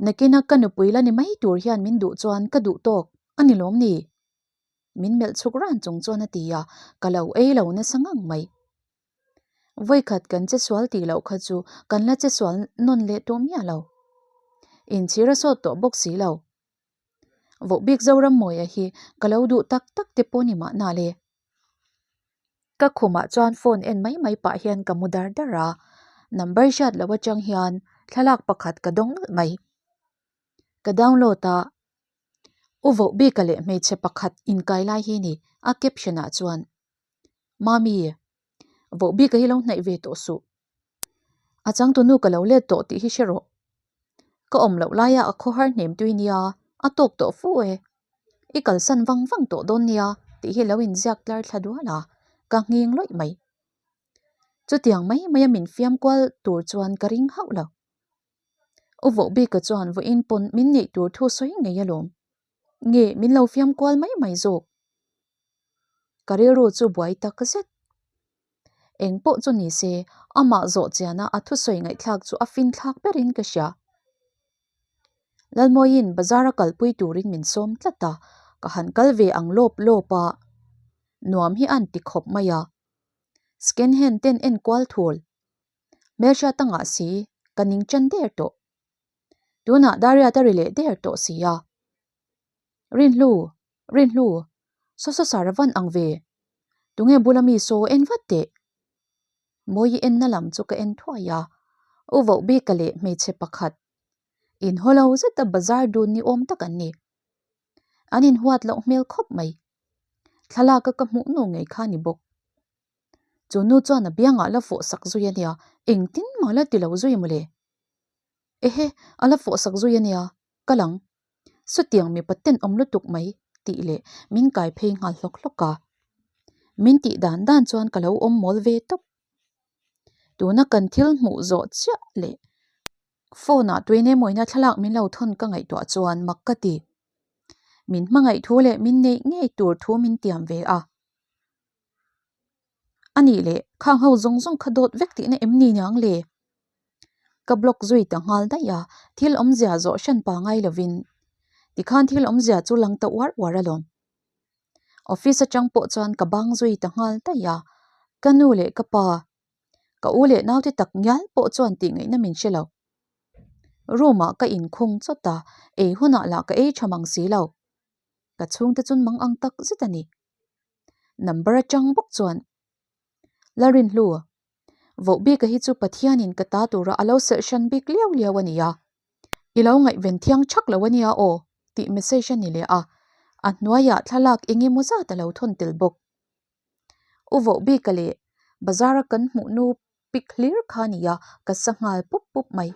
nakina ka nupui la ni mai tur hian min duh chuan ka duh tawk a ni lawm ni? Min melh chhuk ran chung chuan a ti a, ka lo ei lo nasa ngang mai. Vawikhat kan che sual tih loh kha chu kan la che sual nawn leh tawh miah lo. Inchhir a sawt tawh bawk si lo. Vohbik Zorammawia hi ka lo duh tak tak te pawh ni mahna le. Ka khumah chuan phone en mai mai pah hian ka mu dar dar a, number hriat loh atang hian thlalak pakhat ka dawng nawlh mai. Ka download a, U Vohbika leh hmeichhe pakhat inkai lai hi ni a caption ah chuan. Mami, Vohbika hi lo hnaih ve tawh suh. A changtunu ka lo let tawh tih hi hre rawh. Ka awm loh laia a khawhar hnem tui nia, a tawk tawh fu e. I kalsan vang vang tawh dawn nia tih hi lo inziak tlar thla dual a, ka nghing lawih mai. Chutiang mai maia min fiam kual tur chuan ka ring hauh lo. U Vohbika chuan vawiin pawn min neih tur thu sawi ngei alawm. Nge min lo fiam kual mai mai zawk? Ka rilru chu buai tak zet. Eng pawh chu ni se, amah zawh chiana a thusawi ngaihthlak chu a fin thlak berin ka hria. Lalmawiin bazar a kalpui turin min sawm tlat a, ka han kal ve ang lawp lawp a, nuam hi a anti khawp mai a. Second hand ten en kual thul. Hmelhriat a ngah si, ka ning ṭan der tawh. Tunah Dariat a ri leh der tawh si a. Rinhlu, Rinhlu, saw saw sar a van ang ve. Tunge bula mi saw en vat teh? Mawi enna lam chu ka en thuai a, U Vohbika leh hmeichhe pakhat inhaw lo zeta bazar dun ni awm tak an ni. An inhuat loh hmel khawp mai. Thlalaka ka hmuh nu ngei kha ni bawk. Chu nu chuan a biangah la fawh sak zui a nia, engtin mah la ti lo zui mawle. Ehe, a la fawh sak zui a nia, ka lang. Sutiang mipa tenawm lutuk mai tih leh min kai phei nghal hlawk hlawk a. Min tih dan dan chuan ka lo awm mawl ve tawp. Tuna kan thil hmuh zawh chiah leh phone ah tuin emawina thlalak min lo thawn ka ngaihtuah chuan mak ka ti. Min hmangaih thu leh min neih ngei tur thu min tiam ve a. A nih leh khang ho zawng zawng kha dawt vek tihna em ni niang le? Ka block zui ta nghal daih a, thil awmzia zawh hran pa ngai lovin tikhan thil awmzia chu lang ta uar uar alawm. Office atang pawh chuan ka bang zui ta nghal daih a, ka nu leh ka pa, ka u leh naute tak ngial pawh chuan tih ngaihna min hre lo. Room ah ka inkhung chawt a, ei hunah lah ka ei tha mang si lo. Ka chhungte chun mang ang tak zet a ni. Number atang bawk chuan Lalrinhlu, Vohbika hi chu Pathianin ka ta tura a lo serh hran bik liau liau a nia. I lo ngaihven thiang thak lo a nia aw tih message a ni leh a, a hnuaiah thlalak eng emaw zat a lo thawn tel bawk. U Vohbika leh bazara kan hmuh nu pik hlir kha nia, ka sa nghal pup pup mai.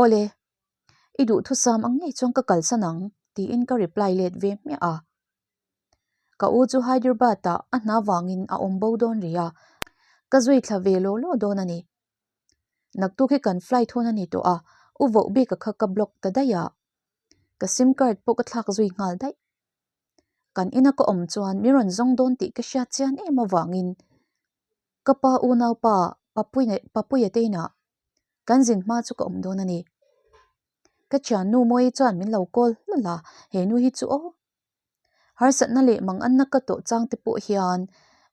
Awle, i duhthusam ang ngei chuan ka kalsan ang, tiin ka reply let ve hmiah a. Ka u chu Hyderabad ah a hna vangin a awm bo dawn rih a, ka zui thla ve law law dawn a ni. Naktuk hi kan flight hun a ni tawh a, u voh bik a kha ka block ta daih a. Ka sim card pawh ka thlak zui nghal daih. Kan ina ka awm chuan mi rawn zawng dawn tih ka hriat chian em avangin ka pa unaupa Papuia te inah kan zin hma chu ka awm dawn a ni. Ka thiannu Mawii chuan min lo call hlawlh a, he nu hi chu aw. Harsatna leh manganna ka tawh chang te pawh hian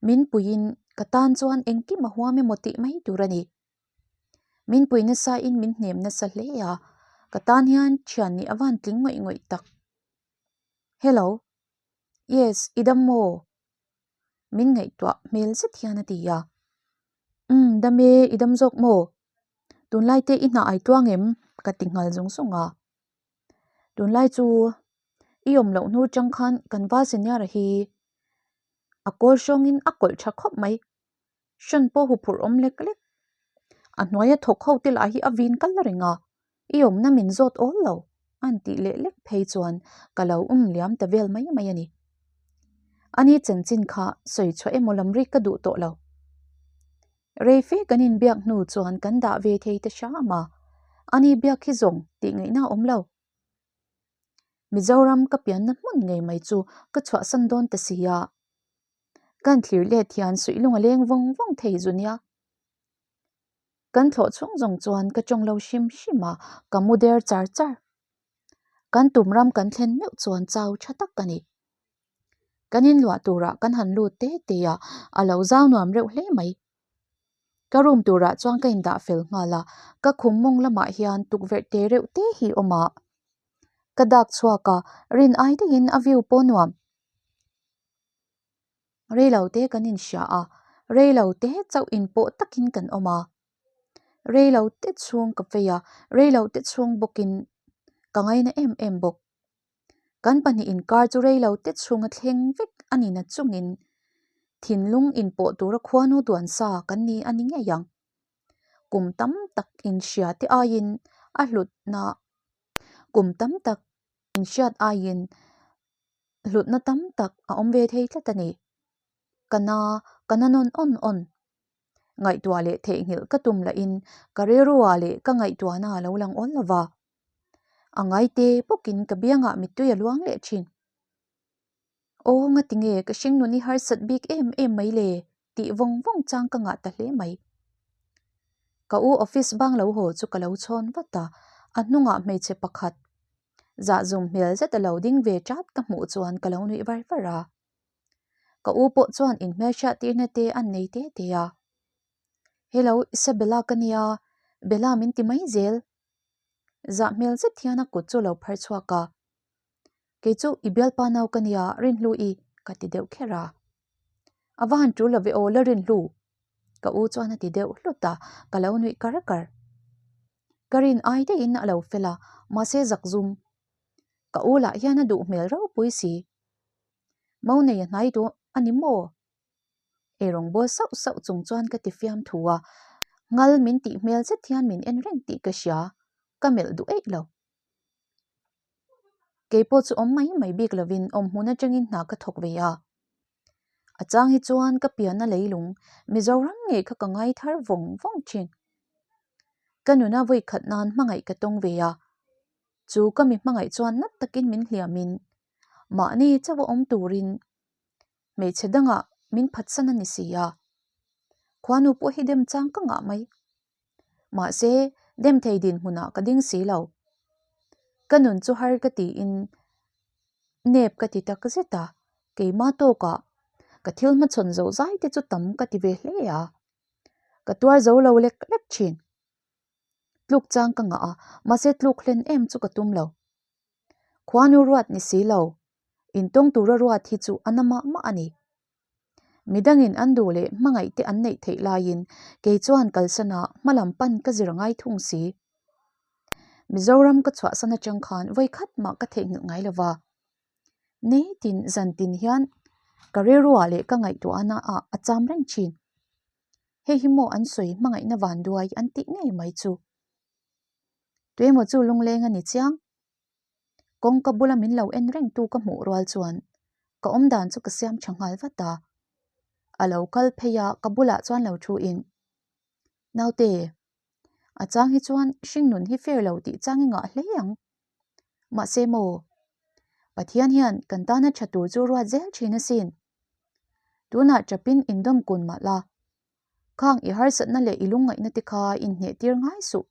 min puiin ka tan chuan engkim a huam emaw tih mai tur a ni. Min pui nasa in min hnem nasa hle a, ka tan hian thian nih a van tling ngawih ngawih tak. Hello. Yes, i dam maw? Min ngaihtuah hmel zet hian a ti a. Umm, dam e, i dam zawk maw? Tunlai te i hna ai tluang em? Ka ti nghal zung zung a. Tunlai chu i awm loh hnu chang khan kan val senior hi a kawl hrawngin a kawlh tha khawp mai. Hran pawh huphurh awm lek lek. A hnuaia thawk ho te lah hi a vin kal reng a, i awmna min zawt awl lo an tih leh lek phei chuan ka lo um liam ta vel mai mai a ni. Ani chanchin kha sawi chhuah emaw lam rik ka duh tawh lo. Rei fe kan inbiak hnu chuan kan dah ve thei ta hram a, ani biak hi zawng tih ngaihna a awm lo. Mizoram ka pianna hmun ngei mai chu ka chhuahsan dawn ta si a. Kan thlir let hian suihlung a leng vawng vawng thei zu nia. Kan thlawh chhung zawng chuan ka tawng lo hrim hrim a, ka mu der char char. Kan tum ram kan thlen meuh chuan chau tha tak a ni. Kan inluah turah kan han lut te te a, a lo zau nuam reuh hle mai. Ka room turah chuan ka indah fel nghal a, ka khum mawng lamah hian tukverh te reuh te hi a awm a. Ka dak chhuak a, rin ai daihin a view pawh nuam. Reilo te kan inhria a, reilo te chauh inpawh takin kan awm a. Reilo te chhung ka vei a, reilo te chhung bawkin ka ngaina em em bawk. Kan pahnih inkar chu reilo te chhunga thleng vek a ni na chungin thinlung inpawh tura khuanu duan sa kan ni a ni ngei ang. Kum tam tak inhria te aiin a hlutna kum tam tak inhriat aiin hlutna tam tak a awm ve thei tlat a ni. Ka na, ka na nawn awn awn. Ngaihtuah leh theihnghilh ka tum lahin ka rilruah leh ka ngaihtuahna a lo lang awl lo va. A ngaite bawkin ka biangah mittui a luang leh thin. Aw ngati nge ka hringnun i harsat bik em em mai le tih vawng vawng chang ka ngah ta hle mai. Ka u office bang lo haw chu ka lo chhawn vat a, a hnungah hmeichhe pakhat Zahzum hmel zet a lo ding ve chat ka hmuh chuan ka lo nuih var var a. Ka u pawh chuan inhmelhriat tirna te an nei te te a. Hello Isabella ka nia, Bella min ti mai zel. Zah hmel zet hian a kut chu lo phar chhuak a. Kei chu i bialpa nau ka nia Rinhlu i ka ti deuh kher a. A va han tul lo ve aw la Rinhlu. Ka u chuan a ti deuh hlut a, ka lo nuih kar kar. Ka rin ai daihin a lo fel a, mahse zak zum. Ka u lah hian a duh hmel ropui si. Mo nei a hnai duh a ni maw? Eirawng bawl sauh sauh chung chuan ka ti fiam thu a, ngal min tih hmel zet hian min en reng tih ka hria, ka melh duh eih lo. Kei pawh chu awm mai mai bik lovin awm hmun atangin hna ka thawk ve a. A chang hi chuan ka pianna leilung Mizoram ngei kha ka ngai thar vawng vawng thin. Ka nuna vawi khat nan hmangaih ka tawng ve a, chu ka mi hmangaih chuan nat takin min hliamin mahni chauh a awm turin hmeichhe dangah min phatsan a ni si a. Khuanu pawh hi dem chang ka ngah mai. Mahse, dem thei dinhmunah ka ding si lo. Ka nun chu har ka tiin nep ka ti tak zet a, keima tawkah ka thil hmachhawn zo zai te chu tam ka ti ve hle a. Ka tuar zo lo lek lek thin. Tluk chang ka ngah a, mahse tluk hlen em chu ka tum lo. Khuanu ruat ni si lo, intawng tura ruat hi chu a na mah mah a ni. Midangin an duh leh hmangaih te an neih theih laiin kei chuan kalsana hmalam pan ka zir ngai thung si. Mizoram ka chhuahsan atang khan vawi khat mah ka theihnghilh ngai lo va. Nitin zantin hian ka rilruah leh ka ngaihtuahna ah a cham reng thin. Hei hi maw an sawi hmangaihna vanduai an tih ngei mai chu. Tuemaw chu lungleng a ni chiang. Kawngka bula min lo en rengtu ka hmuh rual chuan ka awmdan chu ka siam tha nghal vat a. A lo kal phei a, ka bulah chuan lo thu in, Naute, a chang hi chuan hringnun hi fair lo tih chang i ngah hle ang. Mahse maw, Pathian hian kan tana tha tur chu ruat zel thin asin. Tunah chapin indawm kun mah la, khang i harsatna leh i lungngaihna te kha inhneh tir ngai suh.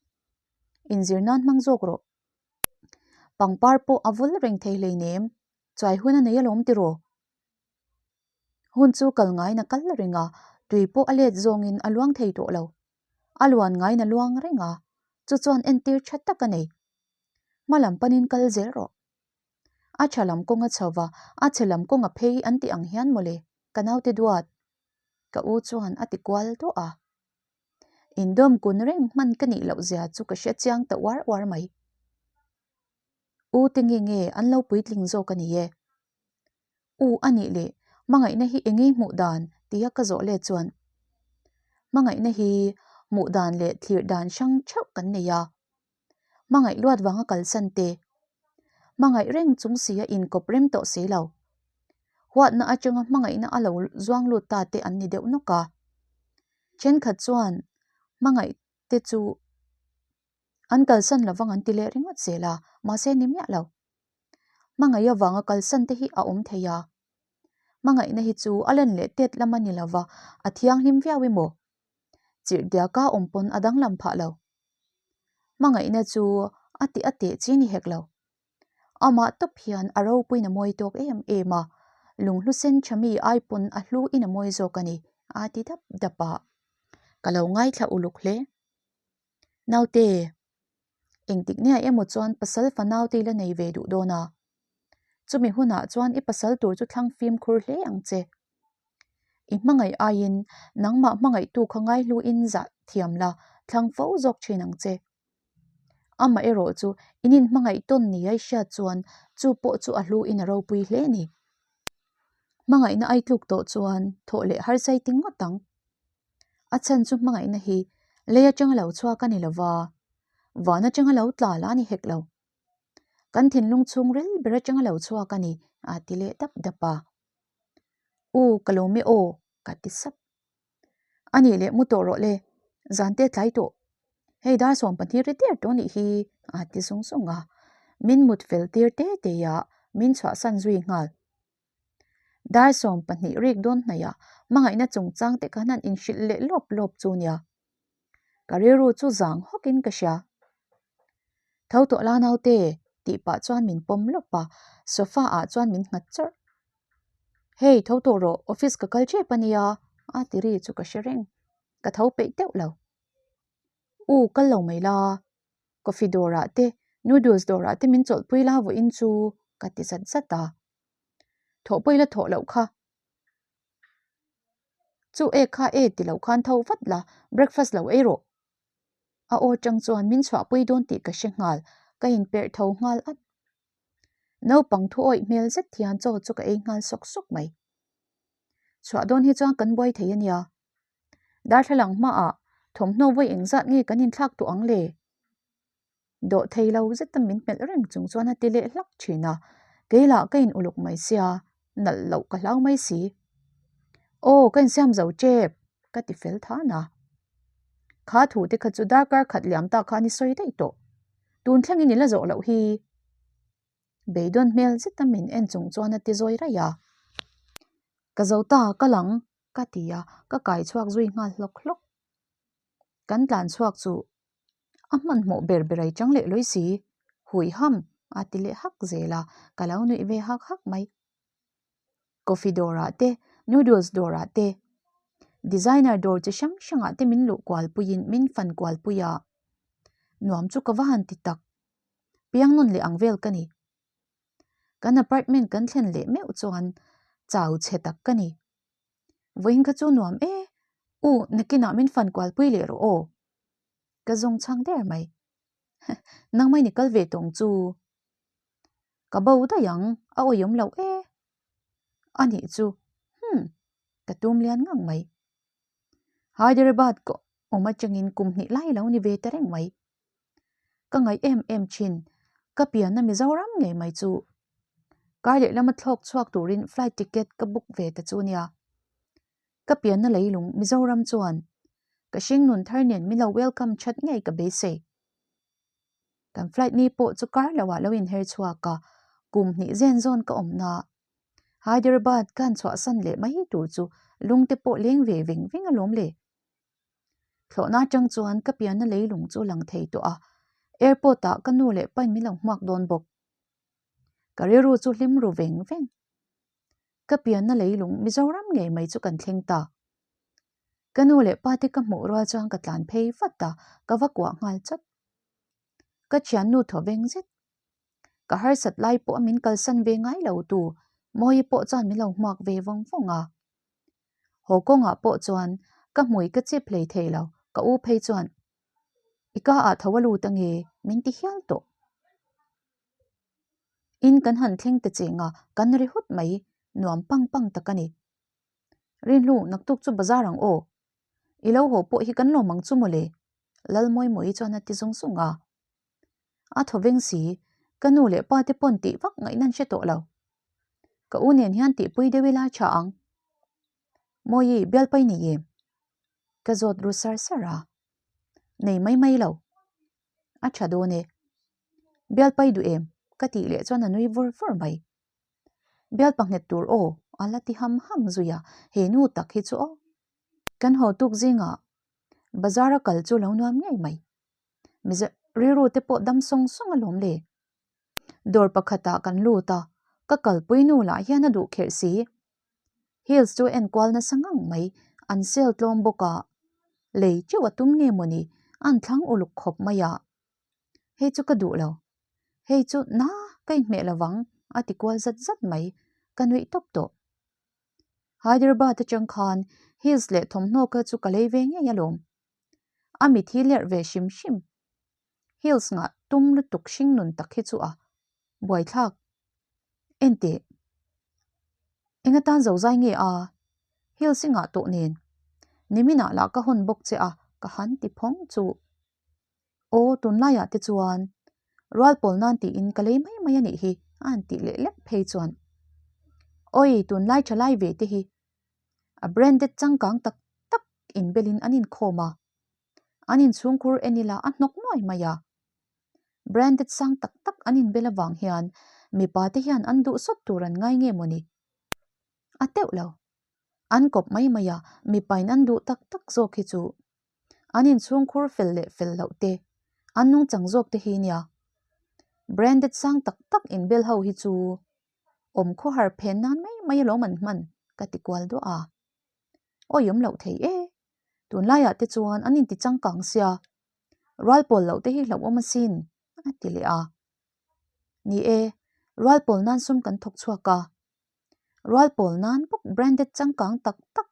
Inzir nan hmang zawk rawh. Pangpar pawh a vul reng thei hleinem, chuai hun a nei alawm tiraw? Hun chu kal ngaiin a kal reng a, tui pawh a let zawngin a luang thei tawh lo. A luan ngaiin a luang reng a, chu chuan entir tha tak a nei. Hma lam panin kal zel rawh. A tha lam kawng a chho va, a chhe lam kawng a phei an tih ang hian mawle, ka naute duat. Ka u chuan a ti kual duah a. Indawm kun reng hman ka nih loh zia chu ka hre chiang ta uar uar mai. U te nge nge an lo puitling zawk a ni e. U a nih leh hmangaihna hi engei hmuh dan tia ka zawh let chuan hmangaihna hi hmuh dan leh thlir dan hrang theuh kan nei a. Hmangaih luat vanga kalsan te, hmangaih reng chung si a inkawp rem tawh si lo. Huatna atanga hmangaihna a lo zuang lut ta te an ni deuh nawk a. Thenkhat chuan hmangaih te chu an kalsan lovang an ti leh ringawt zel a, mahse ni miah lo. Hmangaih avanga kalsan te hi a awm thei a. Hmangaihna hi chu a len leh tet lam a ni lova, a thianghlim viau emaw? Chirhdiaka awm pawn a danglam phah lo. Hmangaihna chu a tih a teh chi ni hek lo. Amah tawp hian a ropuiin a mawi tawk em em a, lunghlu sen tha mi ai pawn a hlu in a mawi zawk a ni, a ti dap dap a. Ka lo ngaithla uluk hle. Naute, engtik nia emaw chuan pasal fanau te i la nei ve duh dawn a. Chumi hunah chuan i pasal tur chu thlang fimkhur hle ang che. I hmangaih aiin nangmah hmangaihtu kha ngaihluin zah thiam la, thlang fo zawk thin ang che. Amaherawh chu in inhmangaih tawn ni a i hriat chuan chu pawh chu a hluin a ropui hle a ni. Hmangaihna ai tluk tawh chuan thawh leh harsai ti ngawt ang. A chhan chu hmangaihna hi lei atanga lo chhuak a ni lova, van atanga lo tla la a ni hek lo. Kan thinlung chhungril ber atanga lo chhuak a ni a ti leh dap dap a. U, ka lo me aw, ka ti sap. A nih leh mu tawh rawh le, zan te tlai tawh. Hei dar 12 ri der tawh nih hi, a ti zung zung a. Min mut fel tir te te a, min chhuahsan zui nghal. Dar 12 rik dawn hnaihah hmangaihna chungchang te khan an inhrilh leh lawp lawp chu nia. Ka rilru chu zang hawkin ka hria. Tho tawh la naute, tih pah chuan min pawm lawp a, sofa ah chuan min nghat chawrh. Hei, tho tawh rawh, office ka kal tep a nia, a ti ri chu ka hre reng. Ka tho peih deuh lo. U, kal lo mai la, coffee dawrah te, noodles dawrah te min chawlhpui la vawiin chu, ka ti zat zat a. Thawh pawh i la thawh loh kha. Chu e kha e ti lo khan tho vat la, breakfast lo ei rawh. A aw tang chuan min chhuahpui dawn tih ka hre nghal, ka inperh tho nghal at. Naupang thu awih hmel zet hian chaw chu ka ei nghal sawk sawk mai. Chhuah dawn hi chuan kan buai thei a nia. Darthlalang hmaah thawmhnaw vawi engzat nge kan inthlak tawh ang le? Dawh thei lo zeta min hmelh reng chung chuan a ti leh hlak thin a, kei lah ka in uluk mai sia, nalh loh ka hlau mai si. Aw, ka insiam zo tep, ka ti fel than a. Kha thu te kha chu darkar khat liam ta khan i sawi daih tawh. Tun thlengin i la zawh loh hi. Beidawn hmel zeta min en chung chuan a ti zawi raih a. Ka zo ta, ka lang, ka ti a, ka kai chhuak zui nghal hlawk hlawk. Kan tlan chhuak chu a hmanhmawh ber ber ai chang leh lawi si, hui ham a ti leh hak zel a, ka lo nuih ve hak hak mai. Coffee dawrah te, noodles dawrah te, designer dawr chi hrang hrangah te min luh kual puiin min fan kual pui a, nuam chu ka va han ti tak. Piang nawn leh ang vel ka ni. Kan apartment kan thlen leh meuh chuan chau chhe tak ka ni. Vawiin kha chu nuam e, u nakinah min fan kual pui leh rawh aw. Ka zawng chhang der mai. Nangmah ni kal ve tawng chu. Ka bo daih ang, a awih awm loh e. A nih chu, hmm, ka tum lian ngang mai. Hyderabad ka awm atangin kum hnih lai lo ni ve ta reng mai. Ka ngaih em em thin, ka pianna Mizoram ngei mai chu. Kar lehlama thlawk chhuak turin flight ticket ka book ve ta chu nia. Ka pianna leilung Mizoram chuan ka hringnun thar nen min lo welcome that ngei ka beisei. Kan flight ni pawh chu kar loah lo inher chhuak a, kum hnih zen zawn ka awmna Hyderabad kan chhuahsan leh mai tur chu lungte pawh leng ve veng veng alawm le. Thlawhna atang chuan ka pianna leilung chu lang thei tawh a, airport ah ka nu leh pain min lo hmuak dawn bawk. Ka rilru chu hlim ru veng veng. Ka pianna leilung Mizoram ngei mai chu kan thleng ta. Ka nu leh pa te ka hmuh rual chuan ka tlan phei vat a, ka va kuah nghal chawt. Ka thiannu thaw veng zet. Ka harsat lai pawh a min kalsan ve ngai lo tu Mawii pawh chuan min lo hmuak ve vawng vawng a. Haw kawngah pawh chuan ka hmui ka chip hlei thei lo, ka u phei chuan i ka ah tho a lut ange min ti hial tawh. In kan han thleng ta cheng a, kan ri hut mai, nuam pang pang tak a ni. Rinhlu, naktuk chu bazar ang aw. I lo haw pawh hi kan lawm ang chu mawle, Lalmawimawii chuan a ti zung zung a. A thaw veng si, ka nu leh pa te pawn tih vak ngaihna an hre tawh lo. Ka u nen hian tihpui deuh ila tha ang. Mawii, bialpai nei em? Ka zawt ru sar sar a. Nei mai mai lo. A tha dawn e. Bialpai duh em? Ka tih leh chuan a nui vur vur mai. Bialpa nghet tur aw, a la ti ham ham zui a, he nu tak hi chu aw. Kan haw tuk zingah bazar a kal chu lo nuam ngei mai. Mizo rilru te pawh dam sawng sawng alawm le. Dawr pakhatah kan lut a, ka kalpui nu lah hian a duh kherh si. Heels chu en kual nasa ngang mai, an sale tlawm bawk a, lei teuh a tum nge mawni, an thlang uluk khawp mai a. Hei chu ka duh lo, hei chu na ka inhmeh lovang a ti kual zat zat mai, ka nuih tawp tawh. Hyderabad atang khan heels leh thawmhnaw kha chu ka lei ve ngei alawm. A mit hi lerh ve hrim hrim. Heels ngah tum lutuk hring nun tak hi chu a buaithlak. Enteh. Eng atan zo zai nge a? Heels i ngah tawh nen. Niminah lah ka hawn bawk che a, ka han ti phawng chu. Aw, tunlaiah te chuan rual pawl nan tiin ka lei mai mai a nih hi a han tih leh lek phei chuan. Awi, tunlai tha lai ve te hi a branded changkang tak tak inbelin an inkhawm a, an inchhungkhur en ila a hnawk nuai mai a. Branded sang tak tak an inbel avang hian mipa te hian an duh sawt tur an ngai nge mawni? A teuh lo. An kawp mai mai a, mipain an duh tak tak zawk hi chu an inchhungkhur fel leh fel loh te, an nungchang zawk te hi nia. Branded sang tak tak inbel ho hi chu awm khawhar phen nan mai mai alawm an hman ka ti kual duah a. Awi awm loh thei e, tunlaiah te chuan an inti changkang sia, rual pawl loh te hi hlauhawm asin a ti leh a. Ni e, rual pawl nan sum kan thawk chhuak a, rual pawl nan bawk branded changkang tak tak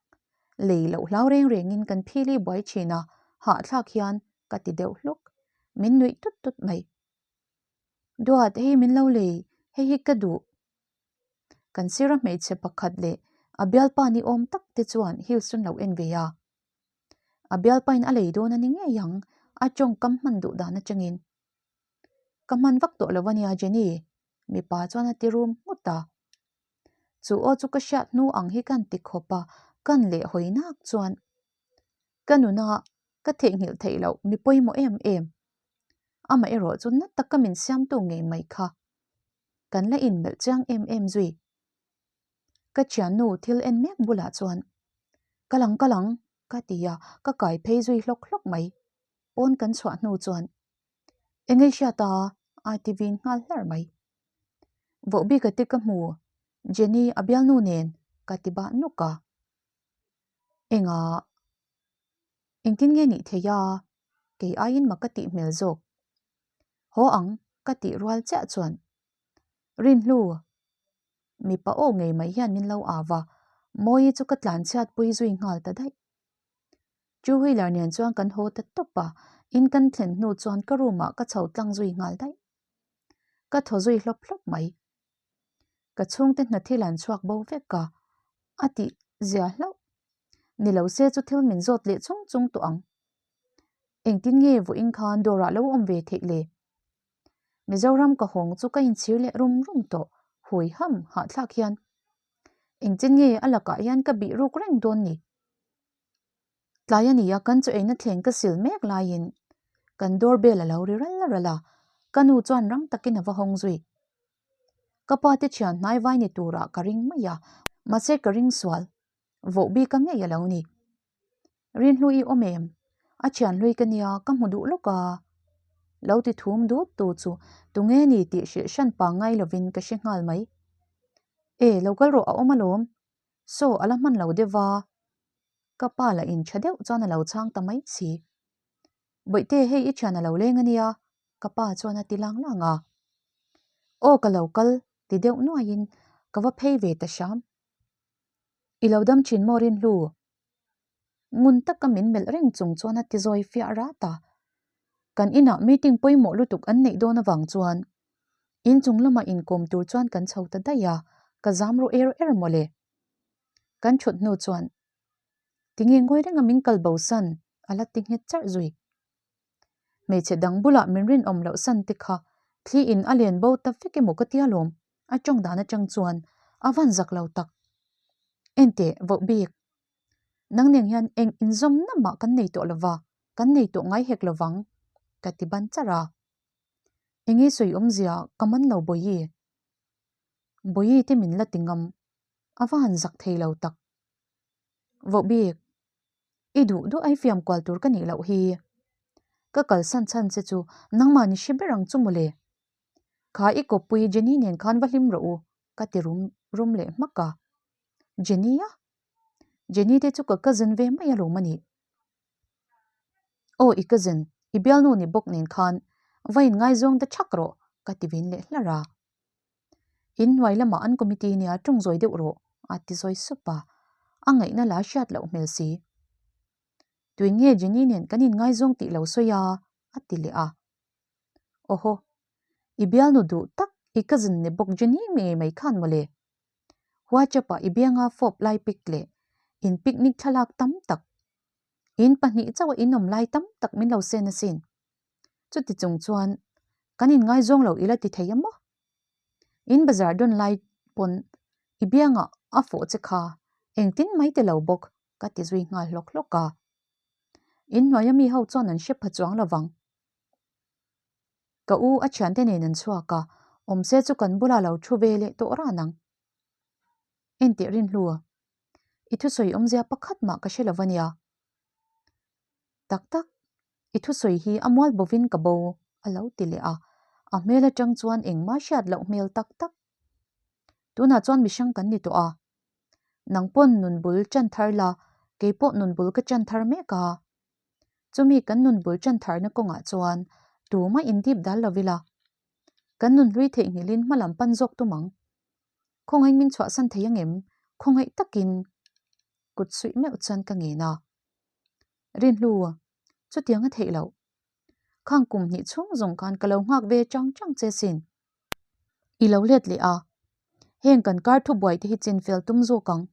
lei loh hlau reng rengin kan phili buai thin a, hahthlak hian ka ti deuh hluk, min nuih tut tut mai. Duat, hei min lo lei, hei hi ka duh. Kan sira hmeichhe pakhat leh a bialpa ni awm tak te chuan heels chu an lo en ve a. A bialpain a lei dawn a ni ngei ang, a tawngkam hman duh dan atangin. Ka hman vak tawh lo a nia Jenny, mipa chuan a ti rum nghut a. Chu aw chu ka hriat hnu ang hi kan ti khawp a, kan leh hawi nak chuan ka nuna ka theihnghilh theih loh mi pawimawh em em. Amaherawh chu na taka min siamtu ngei mai kha kan la inmelh chiang em em zui. Ka thiannu thil en mek bulah chuan Ka lang ka lang ka ti a, ka kai phei zui hlawk hlawk mai. Pawn kan chhuah hnu chuan Eng ei hriat a? a ti vin nghal hlar mai. Vohbika te ka hmu, Jenny a bialnu nen ka ti bah nuk a. Engah? Engtin nge nih thei a? Kei aiin mak ka tih hmel zawk. Haw ang ka tih rual chiah chuan Rinhlu, mipa aw ngei mai hian min lo au a, Mawii chu ka tlanchhiat pui zui nghal ta daih. Two wheeler nen chuan kan haw ta tawp a, in kan thlen hnu chuan ka room ah ka chho tlang zui nghal daih. Ka thaw zui hlawp hlawp mai. Ka chhungte hna thil an chhuak bo vek a, a tih zia hlauh. Ni lo se chu thil min zawt leh chung chung tawh ang. Engtin nge vawiin khan dawrah lo awm ve theih le? Mizoram ka hawng chu ka inchhir leh rum rum tawh, hui ham hahthlak hian. Engtin nge a lakah hian ka bih ruk reng dawn ni? Tlai a nia kan chu eina thleng ka sil mek laiin kan door bell a lo ri ral ral a, ka nu chuan rang takin a va hawng zui. Ka pa te thian hnai vai ni turah ka ring mai a, mahse ka ring sual, voh bik a ngei a lo ni. Rinhlui i awm em? A thian hlui ka nia, ka hmu duh lawk a. Lo ti thum dut tu chu tunge ni tih hrilh hran pangngai lovin ka hre nghal mai. E, lo kal rawh a awm alawm. Saw a la hman lo deuh va, ka pa lah in tha deuh chuan a lo chhang ta mai si. Bawihte hei i thian a lo leng a nia, ka pa chuan a ti lang lang a. Aw ka lo kal ti deuh nuaiin ka va phei ve ta hram. I lo dam thin maw Rinhlu? Ngun taka min melh reng chung chuan a ti zawi fiah rat a. Kan inah meeting pawimawh lutuk an neih dawn avang chuan inchung lamah inkawm tur chuan kan chho ta daih a, ka zam ru er er mawle. Kan thut hnu chuan tinge ngawi renga min kal bo san a la ti nghet charh zui. Hmeichhe dang bulah min rinawm loh san te kha thli in a len bo ta vek emaw ka tia lawm, a tawng dan atang chuan a van zak lo tak. Enteh voh bik. Nang neng hian eng inzawmna mah kan nei tawh lova, kan nei tawh ngai hek lovang, ka ti ban charh a. Enge sawi awmzia ka man lo Bawihi. Bawihi te min la ti ngam, a va han zak thei lo tak. Voh bik, i duh duh ai fiam kual tur ka nih loh hi. Ka kalsan chhan che chu nangmah ni hre ber ang chu mawle. Kha i kawppui Jenny nen khan va hlim rawh u, ka ti rum rum leh hmak a. Jenny a? Jenny te chu ka cousin ve mai alawm a nih. Aw i cousin, i bialnu ni bawk nen khan va in ngaizawng ta thak rawh ka ti vin leh hlar a. In hnuai lamah an committee nia tawng zawi deuh rawh a ti zawi sup a, a ngaihna la hriat loh hmel si. Tui nge Jenny nen kan in ngaizawng tih lo sawi a a ti leh a. Awhaw, i bialnu duh tak i cousin ni bawk Jenny ngei mai khan mawle. WhatsApp ah i bianga fawp lai pic leh in picnic thlalak tam tak, in pahnih chauh a in awm lai tam tak min lo send asin. Chuti chung chuan kan in ngaizawng lo ila ti thei a maw? In bazar dawn lai pawn i biangah a fawh che kha engtin mai ti lo bawk ka ti zui nghal hlawk hlawk a. In hnuaia mi ho chuan an hre pha chuang lovang. Ka u a thiante nen an chhuak a, awmse chu kan bulah lo thu ve leh tawh ran ang. Enteh Rinhlu, i thusawi awmzia pakhat mah ka hre lo va nia. Tak tak, i thusawi hi a mual bovin ka bo, a lo ti leh a, a hmel atang chuan engmah hriat loh hmel tak tak. Tunah chuan mihrang kan ni tawh a, nang pawn nun bul chan thar la, kei pawh nun bul ka chan thar mek a. Chumi kan nun bul chan tharna kawngah chuan tumah indip dal lo ila, kan nun hlui theihnghilhin hma lam pan zawk tum ang. Khawngaih min chhuahsan thei angem? Khawngaih takin kut suih meuh chuan ka ngen a. Rinhlu, chutiang a theih loh. Khang kum hnih chhung zawng khan ka lo nghak ve chang chang che sin. I lo let leh a, heng kan kar thubuai te hi chinfel tum zawk ang.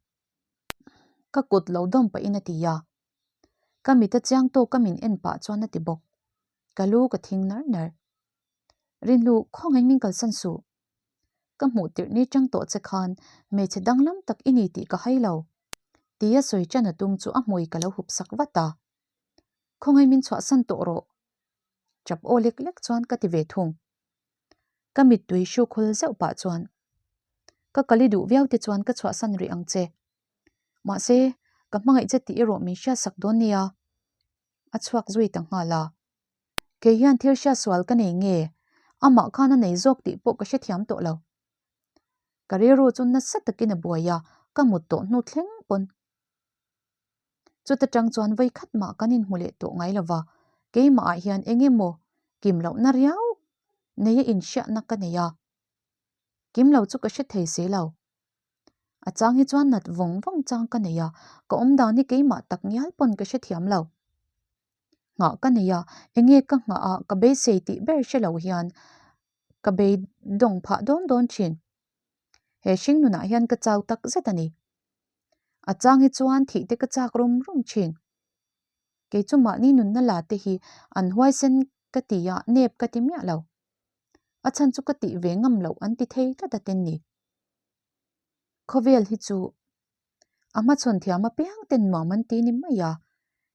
Ka kut lo dawm pahin a ti a. Ka mit a chiang tawk a min en pah chuan a ti bawk. Ka lu ka thing nar nar. Rinhlu, khawngaih min kalsan suh. Ka hmuh tirh ni chang tawh che khan hmeichhe danglam tak i ni tih ka hai lo. Tia sawi chan a tum chu a hmui ka lo hup sak vat a. Khawngaih min chhuahsan tawh rawh. Chap aw lek lek chuan ka ti ve thung. Ka mittui hruk hul zeuh pah chuan ka kal i duh viau te chuan ka chhuahsan rih ang che. Mahse, ka hmangaih che tih erawh min hriatsak dawn nia. A chhuak zui ta nghal a. Kei hian thil hriatsual ka nei nge? Amah khan a nei zawk tih pawh ka hrethiam tawh lo. Ka rilru chu nasa takin a buai a, ka mut tawh hnu thleng pawn. Chuta tang chuan vawi khat mah kan inhmu leh tawh ngai lova, keimah ah hian eng emaw kim lohna riau neia inhriatna ka nei a. Kim lo chu ka hre thei si lo. A chang hi chuan nat vawng vawng chang ka nei a, ka awm dan hi keimah tak ngial pawn ka hrethiam lo. Nghah ka nei a, enge ka nghah a ka beisei tih ber hre lo hian ka beidawng phah dawn dawn thin. He hring nunah hian ka chau tak zet a ni. A chang hi chuan thih te ka chak rum rum thin. Kei chu mahni nunna la te hi an huaisen ka ti a, nep ka ti miah lo. A chhan chu ka tih ve ngam loh an ti thei tlat a ten ni. Khawvel hi chu a hmachhawn thiam apiang ten nuam an ti ni mai a,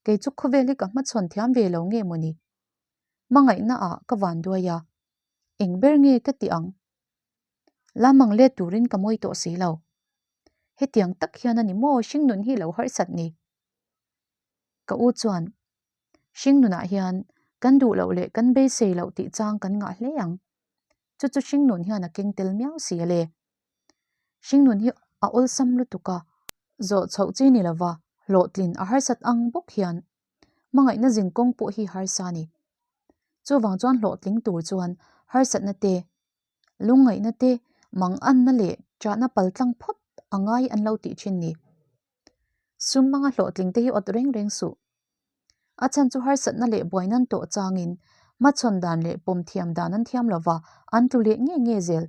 kei chu khawvel hi ka hmachhawn thiam ve lo nge maw ni? Hmangaihna ah ka van duai a, eng ber nge ka ti ang? Lamang let turin ka mawi tawh si lo. Hetiang tak hian a ni maw hringnun hi lo harsat ni? Ka u chuan, Hringnunah hian kan duh loh leh kan beisei loh tih chang kan ngah hle ang. Chu chu hringnun hian a keng tel miau si a le. Hringnun hi a awlsam lutuk a, zawh chhoh chi ni lova hlawhtlin a harsat ang bawk hian hmangaihna zin kawng pawh hi harsa a ni. Chuvang chuan hlawhtling tur chuan harsatna te, lungngaihna te, manganna leh chahna paltlang phawt a ngai an lo tih thin ni. Sum hmanga hlawhtling te hi awt reng reng suh. A chhan chu harsatna leh buaina an tawh changin hmachhawn dan leh pawm thiam dan an thiam lova an tlu leh nge nge zel.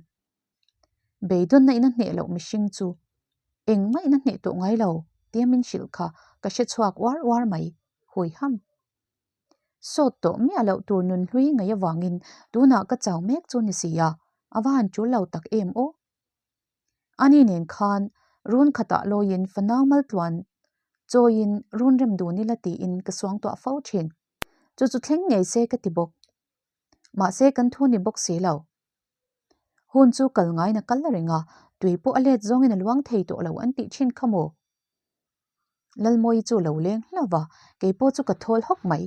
Beidawnna in a hneh loh mihring chu engmah in a hneh tawh ngai lo tia min hrilh kha ka hre chhuak uar uar mai, hui ham. Sawt tawh miah loh tur nun hlui ngaih avangin tunah ka chau mek chu ni si a, a va han tul lo tak em aw. Ani nen khan run khatah lawiin fanau maltluan chawiin run rem dun ila tiin ka suangtuah fo thin. Chu chu thleng ngei se ka ti bawk. Mahse kan thu ni bawk si lo. Hun chu kal ngaiin a kal reng a, tui pawh a let zawngin a luang thei tawh lo an tih thin kha maw? Lalmawi chu lo leng hlauh va, kei pawh chu ka thawl hawk mai.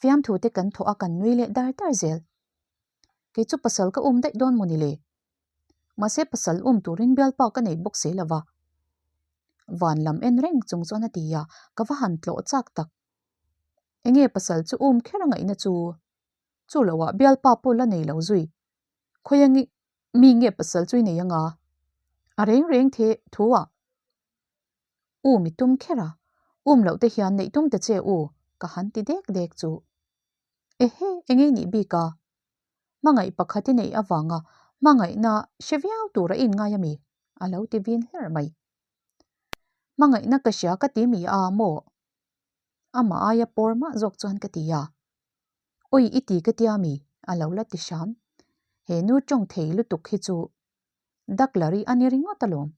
Fiamthu te kan thawh a kan nui leh dar dar zel. Kei chu pasal ka um daih dawn maw ni le? Mahse pasal um turin bialpa ka nei bawk si lo va. Van lam en reng chung chuan a ti a, ka va han tlawh chak tak. Enge pasal chu um kher a ngaihna chu? Chu loah bialpa pawh la nei lo zui. Khawi angi mi nge pasal chu i nei anga? A reng reng the thu ah um i tum kher a, um loh te hian neih tum ta che u ka han ti dek dek chu. Ehe, eng ei nih bik a? Hmangaih pakhat i neih avanga hmangaihna hre viau tur a inngai a mi? A lo ti vin hlar mai. Hmangaihna ka hria ka ti mi a maw? Amah aia pawr mah zawk chuan ka ti a. Awi i ti ka tia mi? A lo la ti hram. He nu tawng thei lutuk hi chu Daklari a ni ringawt alawm.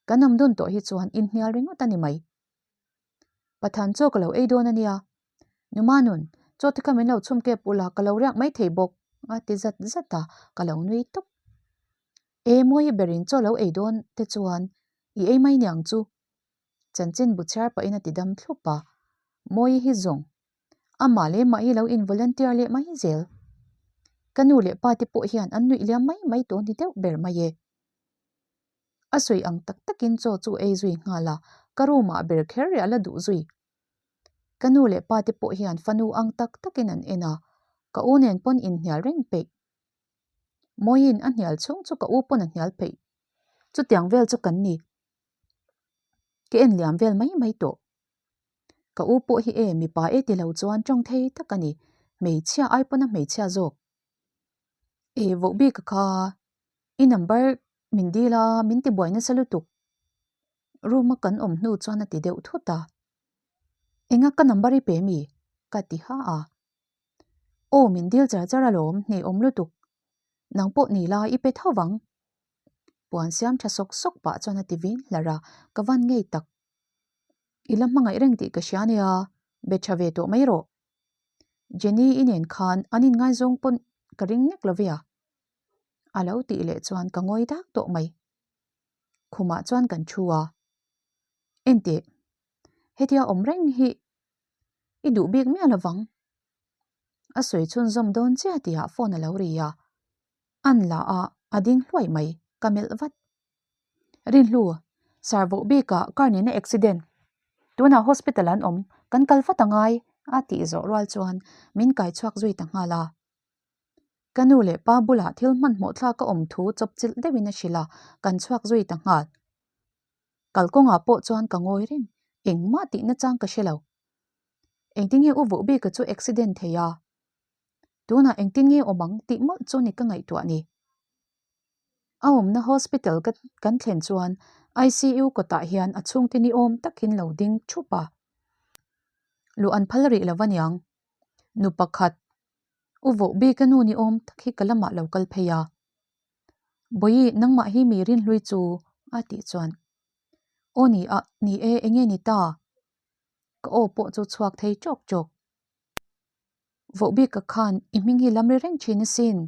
Kan awm dun tawh hi chuan inhnial ringawt a ni mai. Pathan chaw ka lo ei dawn a nia. Numanun, chaw te kha min lo chhum kep ula ka lo riak mai thei bawk a ti zat zat a, ka lo nui tawp. E Mawi berin chaw lo ei dawn te chuan i ei mai niang chu. Chanchin bu chhiar pahin a ti dam thlup a, Mawi hi zawng amah leh mah hi lo in volunteer leh mai zel. Ka nu leh pa te pawh hian an nuih liam mai mai tawh ni deuh ber mai e. A sawi ang tak takin chaw chu ei zui nghal a, ka room ah ber kher riah la duh zui. Ka nu leh pa te pawh hian fanu ang tak takin an en a, ka u nen pawn inhnial reng peih. Mawiin a hnial chhung chu ka u pawn a hnial peih. Chutiang vel chu kan ni. Ka en liam vel mai mai tawh. Ka u pawh hi e mipa e ti lo chuan tawng thei tak a ni, hmeichhia ai pawn a hmeichhia zawk. E vohbik a kha i number min dil a min ti buai nasa lutuk. Room a kan awm hnu chuan a ti deuh thut a. Enga ka number i pe mi? Ka ti ha a. Aw min dil char char alawm hne awm lutuk. Nang pawh ni la i pe tho vang. Puan siam tha sawk sawk pah chuan a ti vin hlar a, ka van ngei tak. I la hmangaih reng tih ka hria nia, be tha ve tawh mai rawh. Jenny i nen khan an inngaizawng pawn ka ring nek lo ve a. A lo tih leh chuan ka ngawi dak tawh mai. Khumah chuan kan thu a. Enteh, hetia awm reng hi i duh bik miah lovang. A sawi chhunzawm dawn chiah tihah phone a lo ri a. An la a, a ding hluai mai, ka melh vat. Rinhlu, Sir voh bikah car nena accident. Tunah hospital an awm, kan kal vat a ngai, a tih zawh rual chuan min kai chhuak zui ta nghal a. Ka nu leh pa bulah thil hmanhmawh thlak a awm thu chawpchilh deuhin a hrilh a, kan chhuak zui ta nghal. Kalkawngah pawh chuan ka ngawi reng, engmah tihna chang ka hre lo. Engtin nge u voh bika chu accident thei a? Tunah engtin nge awm ang tih mawlh chu ni ka ngaihtuah ni. A awmna hospital ka kan thlen chuan ICU kawtah hian a chhungte ni awm takin lo ding thup a. Luh an phal rih lo aniang. Nu pakhat, U voh bik a nu ni awm tak hi ka lamah lo kal phei a. Bawihi, nangmah hi mi rinhlui chu a tih chuan. Aw ni a, ni e, enge ni ta? Ka aw pawh chu chhuak thei chawk chawk. Voh bik a khan i hming hi lam ri reng thin asin.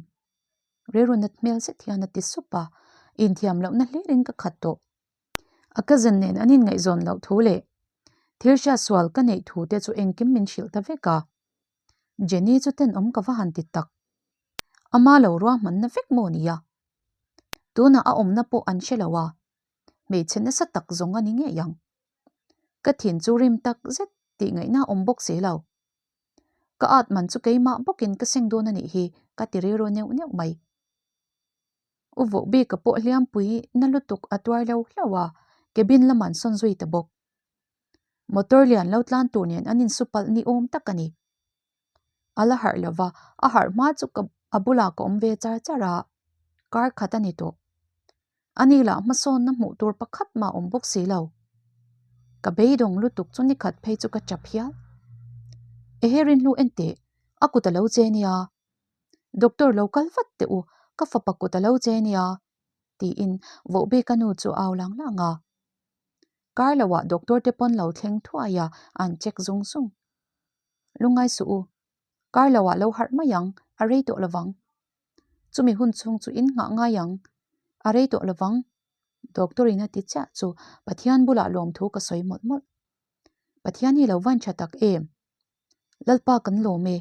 Rilru nat hmel zet hian a ti sup a, inthiam lohna hlirin ka khat tawh. A cousin nen an inngaihzawn loh thu leh thil hriat sual ka neih thu te chu engkim min hrilh ta vek a. Jenny chu tenawm ka va han ti tak. Ama lo ruahmanna vek maw nia? Tunah a awmna pawh an hre lo a, hmeichhe nasa tak zawng a ni ngei ang. Ka thin chu rim tak zet tih ngaihna a awm bawk si lo. Ka at man chu keimah bawkin ka seng dawn a nih hi ka ti rilru neuh neuh mai. U voh bik a pawh hliampui na lutuk a tuar lo hlauh a, cabin lam an sawn zui ta bawk. Motor lian lo tlan tur nen an insu palh ni awm tak a ni. A la harh lo va, a harh hma chu ka a bulah ka awm ve char char a, kar khat a ni tawh. Ani lah hmasawnna hmuh tur pakhat mah awm bawk si lo. Ka beidawng lutuk chu nikhat phei chu ka chap hial. Ehe rinhlu enteh, a kut a lo che nia. Doctor lo kal vat teh u, ka fapa kut a lo che nia, tiin Vohbika nu chu a au lang lang a. Kar loah doctor te pawn lo thleng thuai a, an check zung zung. Lungngai suh u, kar loah lo harh mai ang, a rei tawh lovang. Chumi hun chhung chu in nghah ngai ang, a rei tawh lovang, doctor in a ti chiah chu Pathian bulah lawmthu ka sawi mawlh mawlh. Pathian hi lo van tha tak em? Lalpa kan lawm e.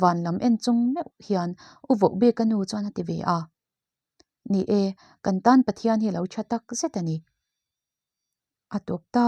Van lam en chung meuh hian U Vohbika nu chuan a ti ve a. Ni e, kan tan Pathian hi lo tha tak zet a ni. A tawp ta.